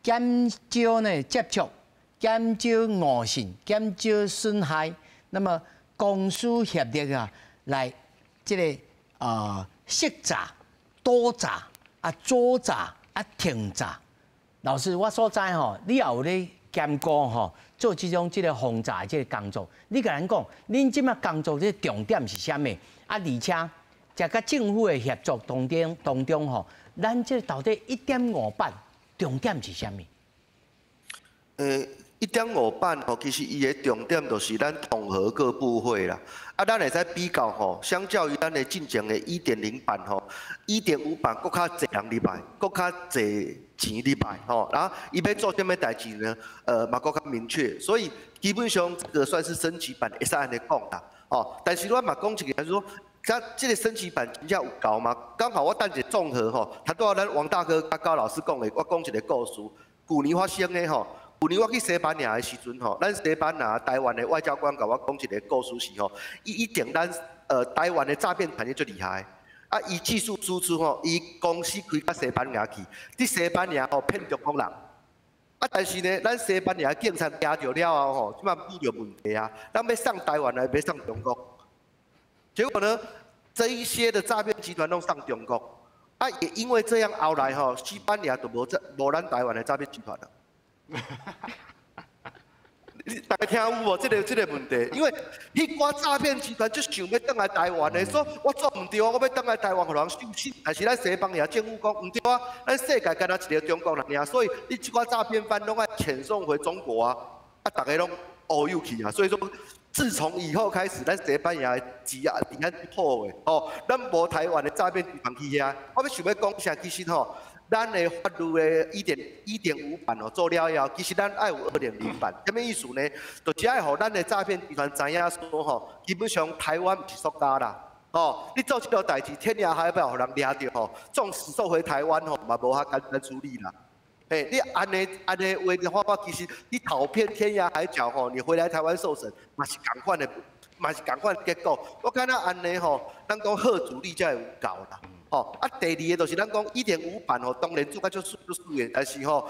減少呢接觸，減少誤信，減少損害，那麼公私協力啊，來這個識詐、躲詐、啊阻詐、啊停詐。老師，我所知吼，你也有咧兼顧吼做這種這個防詐這個工作。你共咱講，恁這擺工作這個重點是啥物？啊，而且在佮政府的協作當中吼，咱這到底一點五版重點是啥物？1.5版吼，其實伊的重點就是咱統合各部會啦。啊，咱會使比較吼，相較於咱的進前的1.0版吼，一點五版閣較濟人入來，閣較濟錢入來吼。然後伊欲做啥物代誌呢？嘛閣較明確。所以基本上這個算是升級版，會使按呢講啦。哦，但是我嘛講一個，就是說，這個升級版真正有夠嗎？剛好我等一下綜合吼，頭拄仔咱王大哥佮高老師講的，我講一個故事。舊年發生的吼。舊年我去西班牙的時陣吼，咱西班牙台灣的外交官共我講一個故事是吼，伊一定咱台灣的詐騙產業足厲害，啊，伊技術輸出吼，伊公司開到西班牙去，佇西班牙吼騙中國人，啊，但是呢，咱西班牙警察抓著了後吼，這擺遇著問題啊，咱欲送台灣來，欲送中國，結果呢，這一些的詐騙集團攏送中國，啊，也因為這樣後來吼，西班牙就無這無咱台灣的詐騙集團了。你大家聽有無？這個問題，因為彼寡詐騙集團就想欲轉來台灣的，說我做毋對，我欲轉來台灣予人受審。但是咱西班牙政府講毋對啊，咱世界干焦一个中國人爾，所以你這寡詐騙犯攏愛遣送回中國啊！啊，逐家攏烏有去啊！所以說，自從以後開始，咱西班牙的治安治安好的哦，咱無台灣的詐騙集團去遐。我欲想欲講啥，其實吼，咱的法律的1.5版哦做了以後，其實咱愛有2.0版，啥物意思呢？就是愛予咱的詐騙集團知影說吼，基本上台灣毋是塑膠啦，哦，你做這個代誌，天涯海角予人掠著吼，縱使送回台灣吼，嘛無遐簡單處理啦。嘿，你按呢按呢話的話，其實你逃騙天涯海角吼，你回來台灣受審，嘛是仝款的，嘛是仝款結果。我感覺按呢吼，咱講嚇阻力才會有夠啦。吼，啊，第二个就是咱講1.5版吼，當然做甲足媠足媠的，但是吼，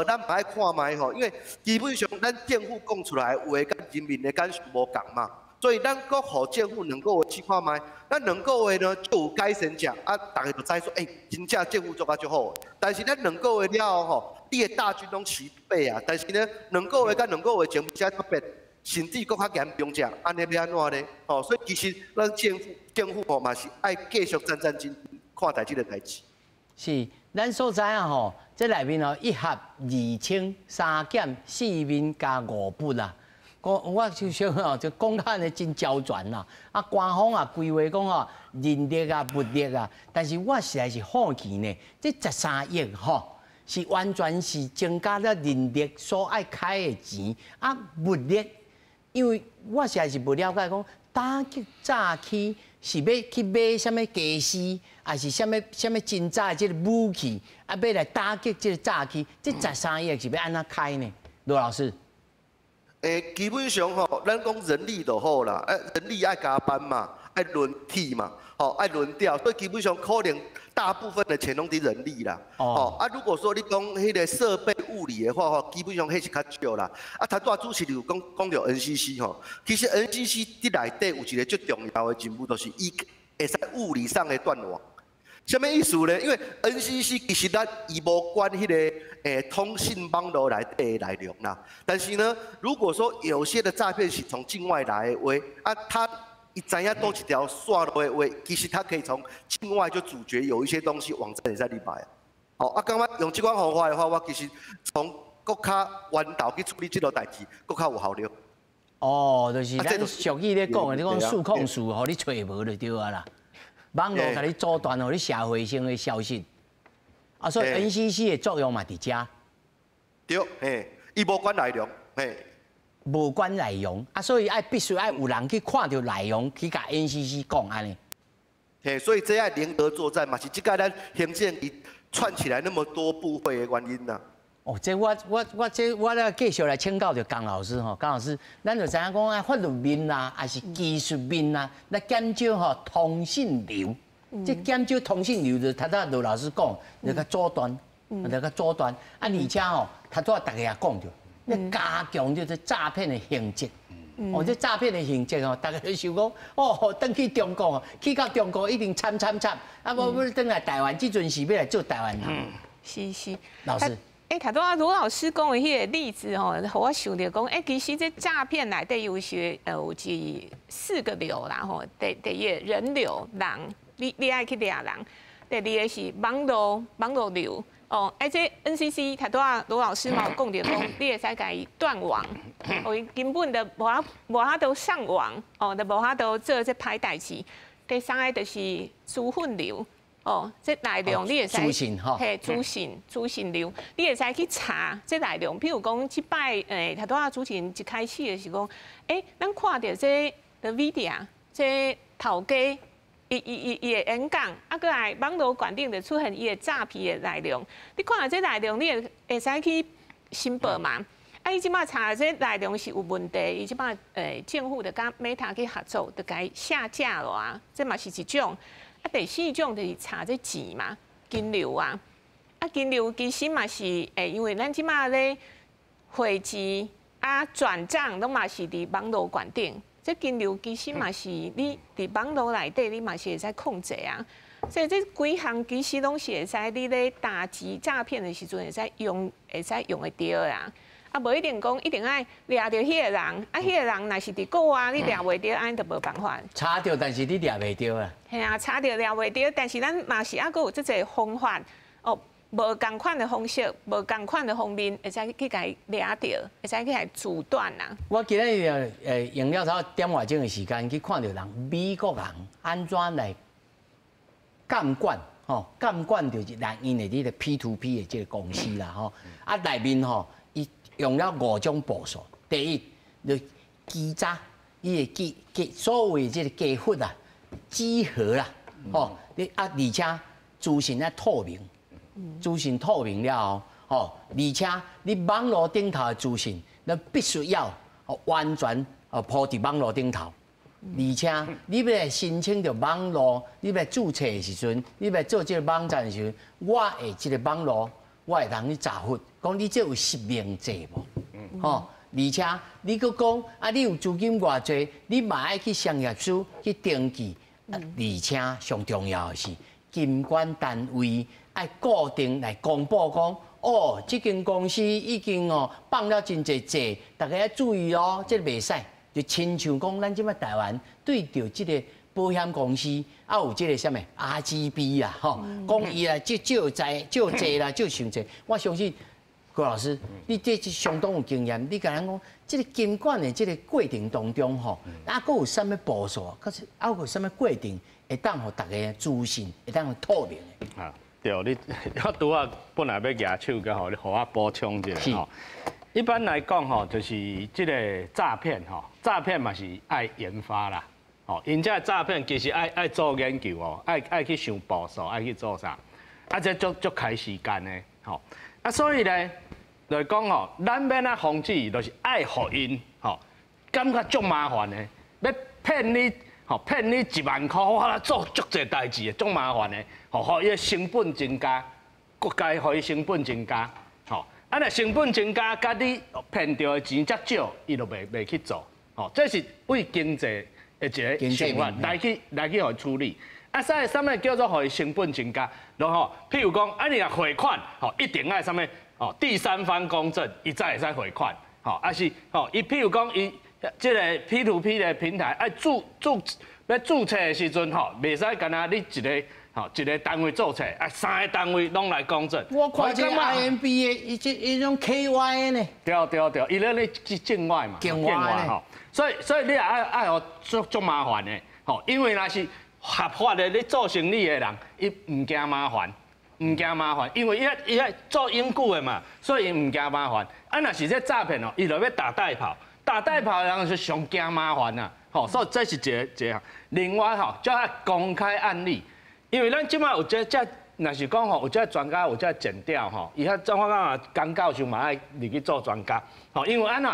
咱嘛愛看覓吼，因為基本上咱政府講出來的話，佮人民的感受無仝嘛，所以咱閣予政府兩個月試看覓，咱兩個月呢就有改善者，啊，逐家就知說，欸，真正政府做甲足好。但是咱兩個月了後吼，你的大軍攏齊備啊，但是呢，兩個月佮兩個月前有啥特別，甚至閣較嚴重者，按呢欲按怎呢？吼，所以其實咱政府吼嘛是愛繼續戰戰兢兢看待這個代誌。是，咱所知影吼，這內面吼一合二清三檢四面加五不啦。講我就想吼，就講甲按呢真周全啦。啊，官方也規劃講吼，人力啊、物力啊，但是我實在是好奇呢，這13億吼，是完全是增加了人力所愛開的錢啊，物力，因為我實在是無了解講打擊詐欺是欲去買啥物家私，還是啥物啥物偵查的這個武器，啊，欲來打擊這個詐欺，這十三億是欲按怎開呢？盧老師。欸，基本上吼，咱講人力就好啦，人力愛加班嘛，愛輪替嘛，吼，愛輪調，所以基本上可能大部分的錢攏佇人力啦。哦，啊，如果說你講彼個設備物理的話吼，基本上彼是較少啦。啊，頭拄仔主持人有講講著 NCC 吼，其實 NCC 佇內底有一個最重要的任務，就是伊會使物理上的斷網。啥物意思呢？因為 NCC 其實咱伊無管彼個通信網路內底的內容啦。但是呢，如果說有些的詐騙是從境外來的話，啊，他伊知影佗一條線路的話，其實他可以從境外就阻絕有一些東西網站會使入來。哦，啊，感覺用這款方法的話，我其實從阁较源头去处理这个代志，阁较有效率。哦，就是咱俗语咧讲的，你讲数控数，予你揣无就对啊啦。网路共你阻断，予你社会性的消息。啊，所以 NCC 的作用嘛伫遮。对，嘿，伊无管内容，嘿。无管内容，啊，所以爱必须爱有人去看著内容，去共 NCC 讲按呢。嘿，所以这爱联合作战嘛，是这个咱行政伊串起来那么多部会的原因呐。哦，这我我我这我咧继续来请教著江老师吼，江老师，咱就知影讲啊，法律面啦，抑是技术面啦，来减少吼通信流。这减少通信流就头拄罗老师讲，就较阻断，就较阻断。啊，而且吼，头拄逐家也讲著，咧加强这诈骗的刑责。哦，这诈骗的刑责吼，逐家都想讲，哦，转去中国，去到中国一定惨惨惨，啊，无欲转来台湾，这阵是欲来做台湾人。是是，老师。欸，头拄仔罗老师讲的彼个例子吼，予我想著讲，欸，其实这诈骗内底有时有一四个流啦吼。第一个人流人，你爱去掠人；第二个是网路网路流哦。欸，这 NCC 头拄仔罗老师嘛有讲著讲，你会使共伊断网，哦，伊根本就无法无法度上网哦，就无法度做这歹代志。第三个就是资讯流。哦，这内容你会使，嘿，资讯资讯流，你会使去查这内容。譬如讲，这摆诶，头拄仔主持人一开始就是讲，欸，咱看著这 the video，这头家伊伊伊伊的演讲，啊，阁来网路悬顶就出现伊的诈骗的内容。你看著这内容，你会会使去申报嘛？啊，伊这摆查这内容是有问题，伊这摆政府就佮 Meta 去合作，就共伊下架了啊，这嘛是一种。啊，第四种就是查这钱嘛，金流啊，啊，金流其实嘛是欸，因为咱这摆咧汇钱啊、转账拢嘛是伫网路悬顶，这金流其实嘛是你伫网路内底，你嘛是会使控制啊。所以这几项其实拢是会使你咧打击诈骗的时阵会使用，会使用会著啦。啊，无一定讲一定爱掠著彼个人，啊，彼个人若是伫国外，你掠袂著，按呢就无办法。查著，但是你掠袂著啊。嘿啊，查著掠袂著，但是咱嘛是犹阁有这个方法哦，无仝款的方式，无仝款的方面，会使去共伊掠著，会使去共伊阻断啊。我今日用了差点外钟的时间去看著人美国人按怎来监管吼，监管就是来𪜶的这个 P to P 的这个公司啦吼，啊内面吼。用了五种步数，第一，就稽查，伊会记记所谓这个加分啊、稽核啦，吼，你啊，而且资讯爱透明，资讯透明了后，吼，而且你网路顶头的资讯，咱必须要完全哦铺伫网路顶头，而且你欲来申请著网路，你欲注册的时阵，你欲做这个网站的时阵，我的这个网路。我会通去查核，讲你这有实名制无？吼，而且你阁讲啊，你有资金偌济，你嘛爱去商业署去登记。啊，而且上重要的是，金管单位爱固定来公布讲，哦，这间公司已经哦放了真济债，大家要注意哦，这个袂使，就亲像讲咱这摆台湾对著这个保险公司啊，有这个啥物 RGB 啊，吼，讲伊啊借借债借济啦，借伤济，我相信郭老师，你这是相当有经验，你共咱讲，这个监管的这个过程当中，吼，啊，阁有啥物步数？阁是啊，阁有啥物过程会当予大家资讯会当透明的？啊，对，你我拄仔本来欲举手，阁予你予我补充一下吼。一般来讲吼，就是这个诈骗吼，诈骗嘛是爱研发啦。哦，𪜶这诈骗其实爱爱做研究哦，爱爱去想步数，爱去做啥，啊，这足足开时间的，吼，啊，所以呢，就是讲吼，咱欲按怎防止，就是爱予𪜶吼，感觉足麻烦的，欲骗你，吼，骗你一万箍，我来做足济代志的，足麻烦的，吼，予伊的成本增加，阁加予伊成本增加，吼，啊，若成本增加，佮你骗著的钱遮少，伊就袂袂去做，吼，这是为经济的一个想法来去来去予伊处理，啊，啥啥物叫做予伊成本增加？然后譬如讲，啊，你若汇款，吼，一定爱啥物？哦，第三方公证，伊才会使汇款，吼，啊是，吼，伊譬如讲，伊这个 P to P 的平台爱注注欲注册的时阵，吼，袂使干焦你一个吼，一个单位做册，啊，三个单位攏來公證。我看這 IMB 的，伊這伊種 KYN 呢？對對對，伊咧咧去境外嘛，境外吼，所以你也愛愛予足足麻煩的，吼，因為若是合法的，你做生意的人，伊毋驚麻煩，毋驚麻煩，因為伊伊做永久的嘛，所以伊毋驚麻煩。啊，若是這詐騙哦，伊就欲打帶跑，打帶跑的人是上驚麻煩啊，吼，所以這是一個一個。另外吼，叫較公開案例。因為咱這擺有這這，若是講吼，有這專家有這檢調吼，伊遐怎我感覺江教授嘛愛入去做專家，吼，因為按怎，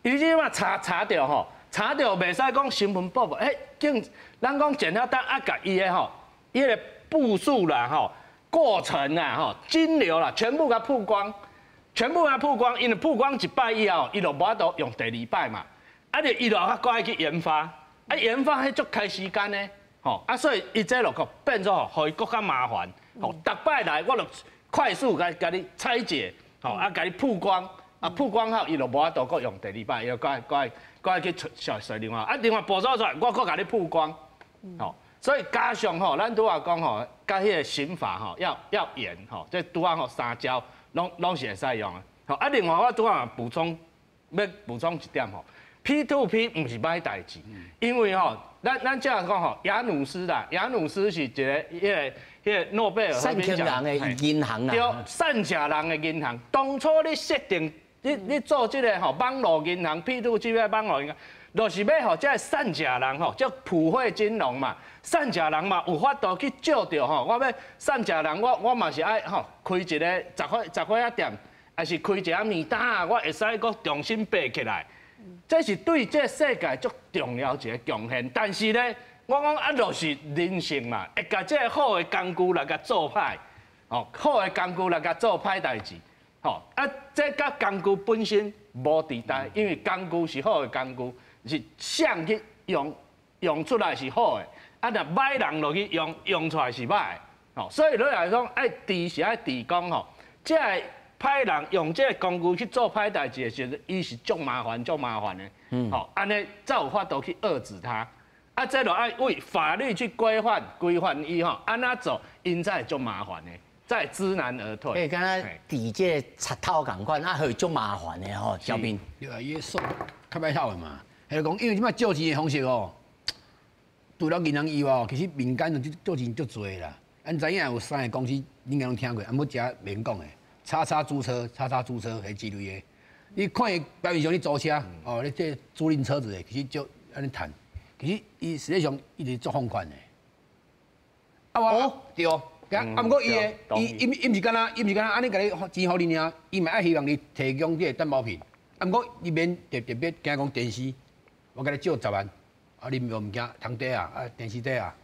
伊這擺查查著吼，查著袂使講新聞報報，欸，警，咱講檢調單啊，共伊的吼，伊的步數啦吼，過程啦吼，金流啦，全部共曝光，全部共曝光，因為曝光一擺以後，伊就無法度用第二擺嘛，啊，就伊就較閣愛去研發，啊，研發彼足開時間呢。吼啊，所以伊這落個變做吼，予伊閣較麻煩。吼，逐擺來我就快速共共你拆解，吼啊，共你曝光，啊曝光後，伊就無法度閣用第二擺，伊就閣愛閣愛閣愛去揣揣另外，啊另外步驟出來，我閣共你曝光，吼，所以加上吼，咱拄仔講吼，佮彼個刑法吼要要嚴吼，這拄仔吼三招攏攏是會使用的。吼啊，另外我拄仔補充，欲補充一點吼，P to P 毋是歹代誌，因為吼。咱咱這樣講吼，雅努斯啦，雅努斯是一個彼個彼個諾貝爾和平獎的銀行啊，對，散食人的銀行。當初你設定，你你做這個吼網路銀行，P to P 的網路銀行，就是欲予這个散食人吼，叫普惠金融嘛。散食人嘛有法度去借著吼，我欲散食人，我我嘛是愛吼開一个雜貨雜貨仔店，抑是開一个麵摊啊，我會使閣重新爬起來。這是對這世界足重要一个貢獻，但是呢，我講啊，就是人性嘛，會共這个好的工具來共做歹，哦，好的工具來共做歹代誌，吼啊，這佮工具本身無佇代，因為工具是好的工具，是誰去用用出來是好的，啊，若歹人落去用，用出來是歹的，吼，所以你來講愛治是愛治講吼，這个歹人用這个工具去做歹代誌的時陣，伊是足麻煩、足麻煩的。吼，按呢才有法度去遏止他。啊，這就愛為法律去規範、規範伊吼，按怎做，𪜶才會足麻煩的，才會知難而退。欸，敢若治這个賊偷仝款，啊，會足麻煩的吼，小斌。對啊，伊數較歹偷的嘛。彼講，因為這擺借錢的方式哦，除了銀行以外，其實民間就借錢足濟啦。咱知影有三个公司，你應該攏聽過，啊，毋過遮免講的。叉叉租車、叉叉租車，彼之類的，你看伊表面上咧租車，哦，你這租賃車子的，其實就按呢趁，其實伊實際上伊是做放款的。啊我，對，啊，毋過伊的，伊伊伊毋是干焦，伊毋是干焦按呢共你錢予你爾，伊嘛愛希望你提供這個擔保品。啊，毋過伊免特特別驚講電視，我共你借10萬，啊，你無物件通底啊，啊電視底啊，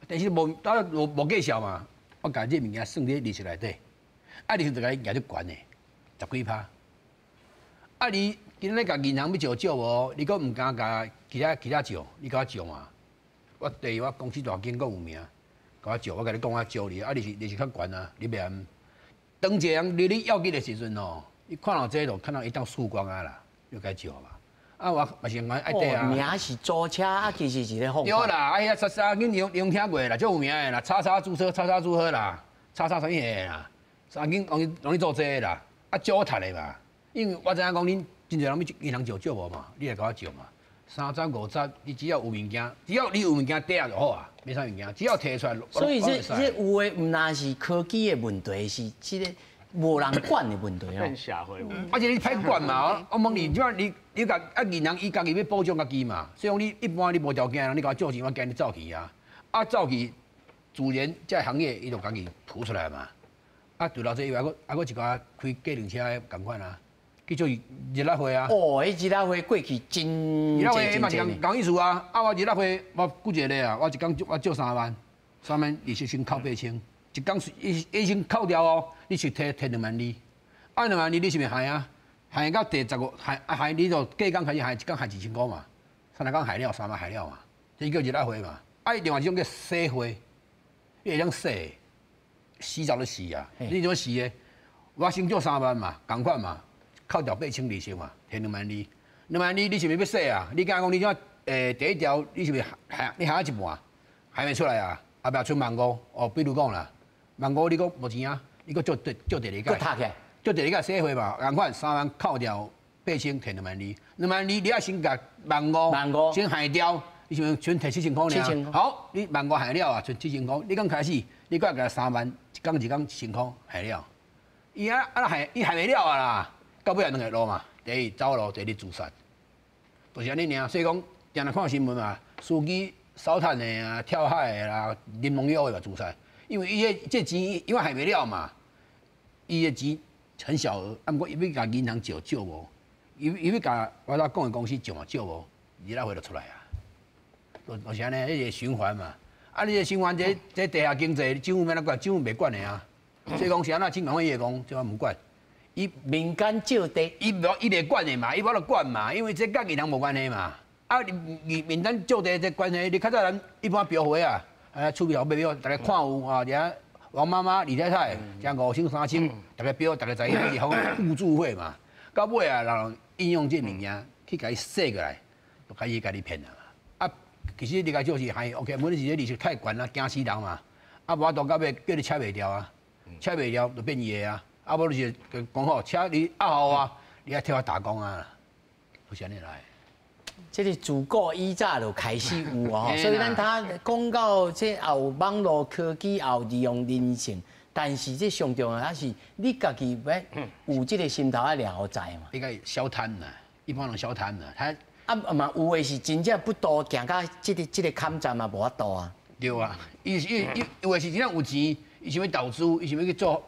電視無啊無無介紹嘛，我共這物件算佇利息內底。啊，利息就共你舉足懸的，十幾趴。啊，你今仔日共銀行欲借借無？你閣毋敢共其他其他借，你共我借嘛？我第一我公司大間閣有名，共我借，我共你講我借你，啊，利息利息較懸啊，你袂按。當一個人離你要緊的時陣吼，你看到這就看到伊當輸光啊啦，就共借嘛。啊，我嘛是愛綴啊。名是租車，啊，其實是咧放。對啦，哎呀，啥啥，恁用用聽過啦，足有名的啦，叉叉租車，叉叉租車啦，叉叉啥物的啦。三間攏攏咧做這个啦，啊借我趁的嘛，因為我知影講恁真濟人欲銀行借借無嘛，你來共我借嘛，三十五十，你只要有物件，只要你有物件抵押就好啊，免啥物件，只要提出來。所以這這有的毋但是科技的問題，是這个無人管的問題哦。變社會問題。而且你歹管嘛，我問你，這擺你你共啊銀行伊家己欲保障家己嘛，所以講你一般你無條件，你共我借錢，我驚你走去啊，啊走去，自然這个行業伊就家己浮出來嘛。啊，除了這以外，閣啊閣一寡開計程車的仝款啊，去做日仔會啊。哦，彼日仔會過去真日仔會嘛是仝仝意思啊。啊，我日仔會我舉一個例啊，我一工我借3萬，3萬利息先扣8000，一工伊伊先扣掉哦，你是提提2萬2，啊2萬2你是毋是害啊？害到第十五害啊害你就隔工開始害，一工害1000箍嘛，三工害了3萬害了嘛，這叫日仔會嘛。啊，另外一種叫洗會，你會當洗。洗澡的洗啊，你怎麼洗的？我先借3萬嘛，仝款嘛，扣掉8000利息嘛，提2萬2，2萬2你是毋是欲洗啊？你敢講你怎？第一條你是毋是害你害一半，還沒出來啊？後壁賰萬五，哦，比如講啦，萬五你閣無錢啊，你閣借借第二屆，借第二屆洗貨嘛，仝款3萬扣掉8000，提2萬2，2萬2你愛先共萬五，萬五先還掉，你想先提7000塊爾。好，你萬五還了啊，賰7000塊，你剛開始，你閣共3萬，一工一工1000塊還了，伊啊啊還伊還袂了啊啦，到尾也兩个路嘛，第一走路，第二自殺，就是按呢爾。所以講，定定看新聞嘛，司機燒炭的啊，跳海的啦，啉農藥的嘛自殺，因為伊個這錢因為還袂了嘛，伊的錢很小額，啊，毋過伊欲共銀行借借無，伊欲共我頭講的公司借嘛借無，日仔貨就出來啊，就是按呢，彼個循環嘛。啊，你這循環這地下經濟，政府欲按怎管？政府袂管的啊。所以講是按怎，金管會伊會講，這我毋管。伊民間借地，伊無伊袂管的嘛，伊無法度管嘛，因為這佮銀行無關係嘛。啊，民民間借地這關係，你較早咱一般標會啊，啊，厝邊買標，逐家看有啊，遮王媽媽、李太太，遮5千、3千，逐家標，逐家知影，是講互助會嘛。到尾啊，人應用這物件去共伊洗過來，就開始共你騙啦嘛。啊，其實你共借是還 OK，問題是這利息太懸啊，驚死人嘛。啊，無法度到尾叫你車袂掉啊，車袂掉就變伊的啊。啊，無就是講好，車你押予我，你愛替我打工啊，就是按呢來。這個自古以早就開始有哦，所以咱他講到這也有網路科技，也有利用人性，但是這上重要還是你家己欲有這個心頭愛掠予在嘛。應該小貪啦，一般攏小貪啦。他啊嘛有的是真正不多，行到這個坎站嘛無法度啊。對啊，伊伊伊有的是真正有錢，伊想欲投資，伊想欲去做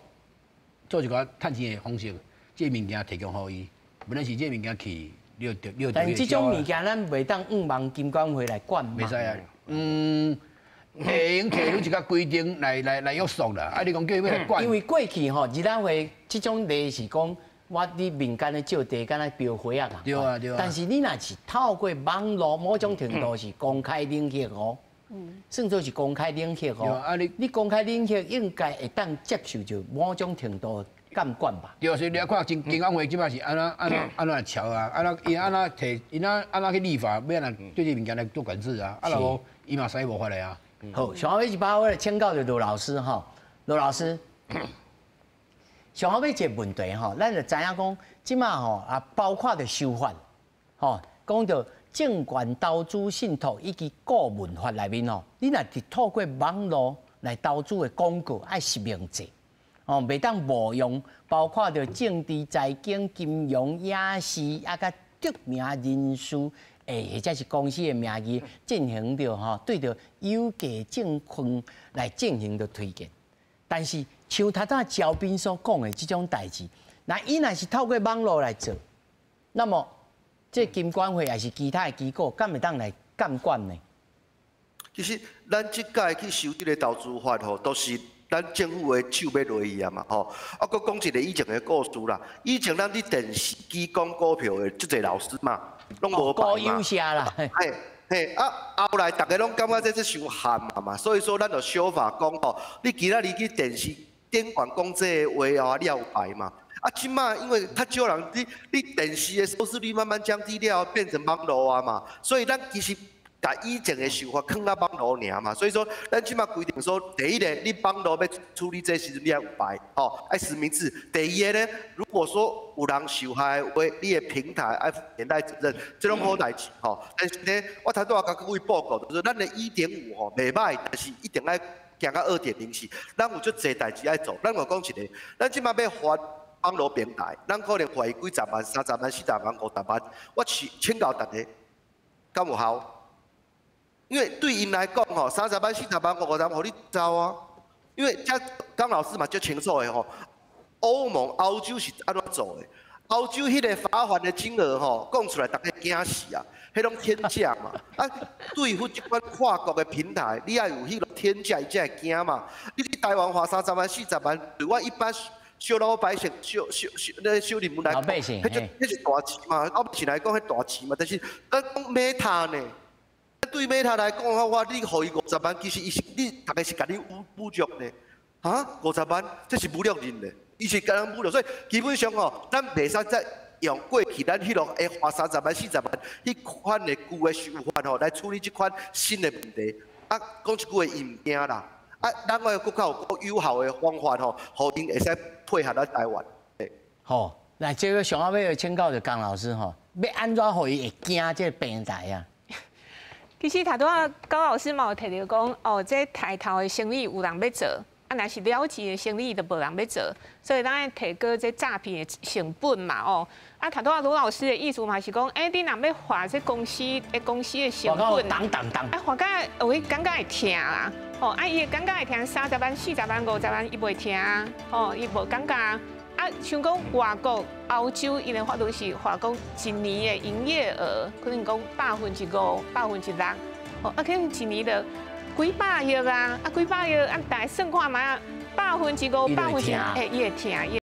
做一個趁錢的方式，這個物件提供予伊，本來是這個物件去。但是這種物件，咱袂當向望金管會來管嘛。袂使啊，嗯，會用提出一個規定來約束啦。啊，你講叫伊欲來管？因為過去吼，日本會這種例是講，我佇民間的借地，敢若標花仔仝。對啊對啊。但是你若是透過網路某種程度是公開領域哦，算做是公開領域哦。啊你你公開領域應該會當接受著某種程度監管吧。對，所以你愛看金金管會這擺是按怎按怎按怎來喬啊，按怎伊按怎提，伊按按怎去立法，欲按怎對這物件來做管制啊？啊，若無伊嘛使無法的啊。好，上後尾一擺我來請教著羅老師吼，羅老師，上後尾一個問題吼，咱就知影講，這馬吼啊，包括著修法，吼，講著證券投資信託以及顧問法內面吼，你若佇透過網路來投資的廣告愛實名制。哦，袂當冒用，包括著政治、財經、金融、影視啊，佮著名人士，或者是公司的名義進行著吼，對著有價證券來進行著推薦。但是像頭拄焦斌所講的這種代誌，那伊若是透過網路來做，那麼這金管會抑是其他的機構，敢會當來監管呢？其實咱這屆去修這個投資法吼，都是咱政府的手欲落去啊嘛吼，啊，閣講一個以前的故事啦。以前咱佇電視機講股票的足濟老師嘛，攏無牌嘛。啦。嘿，嘿，啊，後來逐家攏感覺這這傷譀啊嘛，所以說咱就修法講吼，你今仔日去電視頂懸講這个話哦，你也有牌嘛。啊，這馬因為較少人，你電視的收視率慢慢降低了，變成網路啊嘛，所以咱其實。共以前的想法囥佇網路爾嘛，所以說咱這馬規定說，第一个，你網路欲處理這時陣，你愛有牌，吼，愛實名制。第二个呢，如果說有人受害的話，你的平台愛負連帶責任，這攏好代誌吼。但是呢，我頭拄仔共各位報告，就是咱的1.5吼袂䆀，但是一定愛行到2.0是，咱有足濟代誌愛做。咱我講一个，咱這馬欲罰網路平台，咱可能罰伊幾十萬、30萬、40萬、50萬。我請請教大家，敢有效？因為對𪜶來講吼，30萬、40萬、50萬，予你走啊！因為這江老師嘛足清楚的吼，歐盟、歐洲是按怎做的？歐洲彼個罰款的金額吼，講出來逐家驚死啊！彼攏天價嘛！啊，對付這款跨國的平台，你愛有彼個天價，伊才會驚嘛。你去台灣罰30萬、40萬，對我一般小老百姓、小小小那小人民來講，彼就是大錢嘛。老百姓來講，彼大錢嘛。但是咱講 Meta 呢？對 Meta 來講的話，你予伊50萬，其實伊是你，逐家是共你侮侮辱呢。哈，50萬，這是侮辱人呢。伊是共人侮辱，所以基本上吼，咱袂使再用過去咱彼落會罰30萬、40萬彼款的舊的手法吼來處理這款新的問題。啊，講一句話，伊毋驚啦。啊，咱愛閣較有有效的方法吼，予𪜶會使配合咱台灣。好，來這個上後尾請教就江老師吼，欲按怎予伊會驚這個平台啊？其實頭拄仔高老師嘛有提著講，哦，這刣頭的生意有人欲做，啊，若是了錢的生意就無人欲做，所以咱愛提高這詐騙的成本嘛，哦。啊，頭拄仔盧老師的意思嘛是講，欸，你若欲罰這公司的成本，當當當，啊，罰甲有伊感覺會疼啦，吼，啊，伊會感覺會疼30萬、40萬、50萬，伊袂疼，吼，伊無感覺。啊，像講外國、歐洲，𪜶的法律是罰講一年的營業額，可能講5%、6%，吼，啊，可能一年就幾百億啊，啊，幾百億，啊，大家算看覓啊，5%、百分之，欸，伊會疼，伊。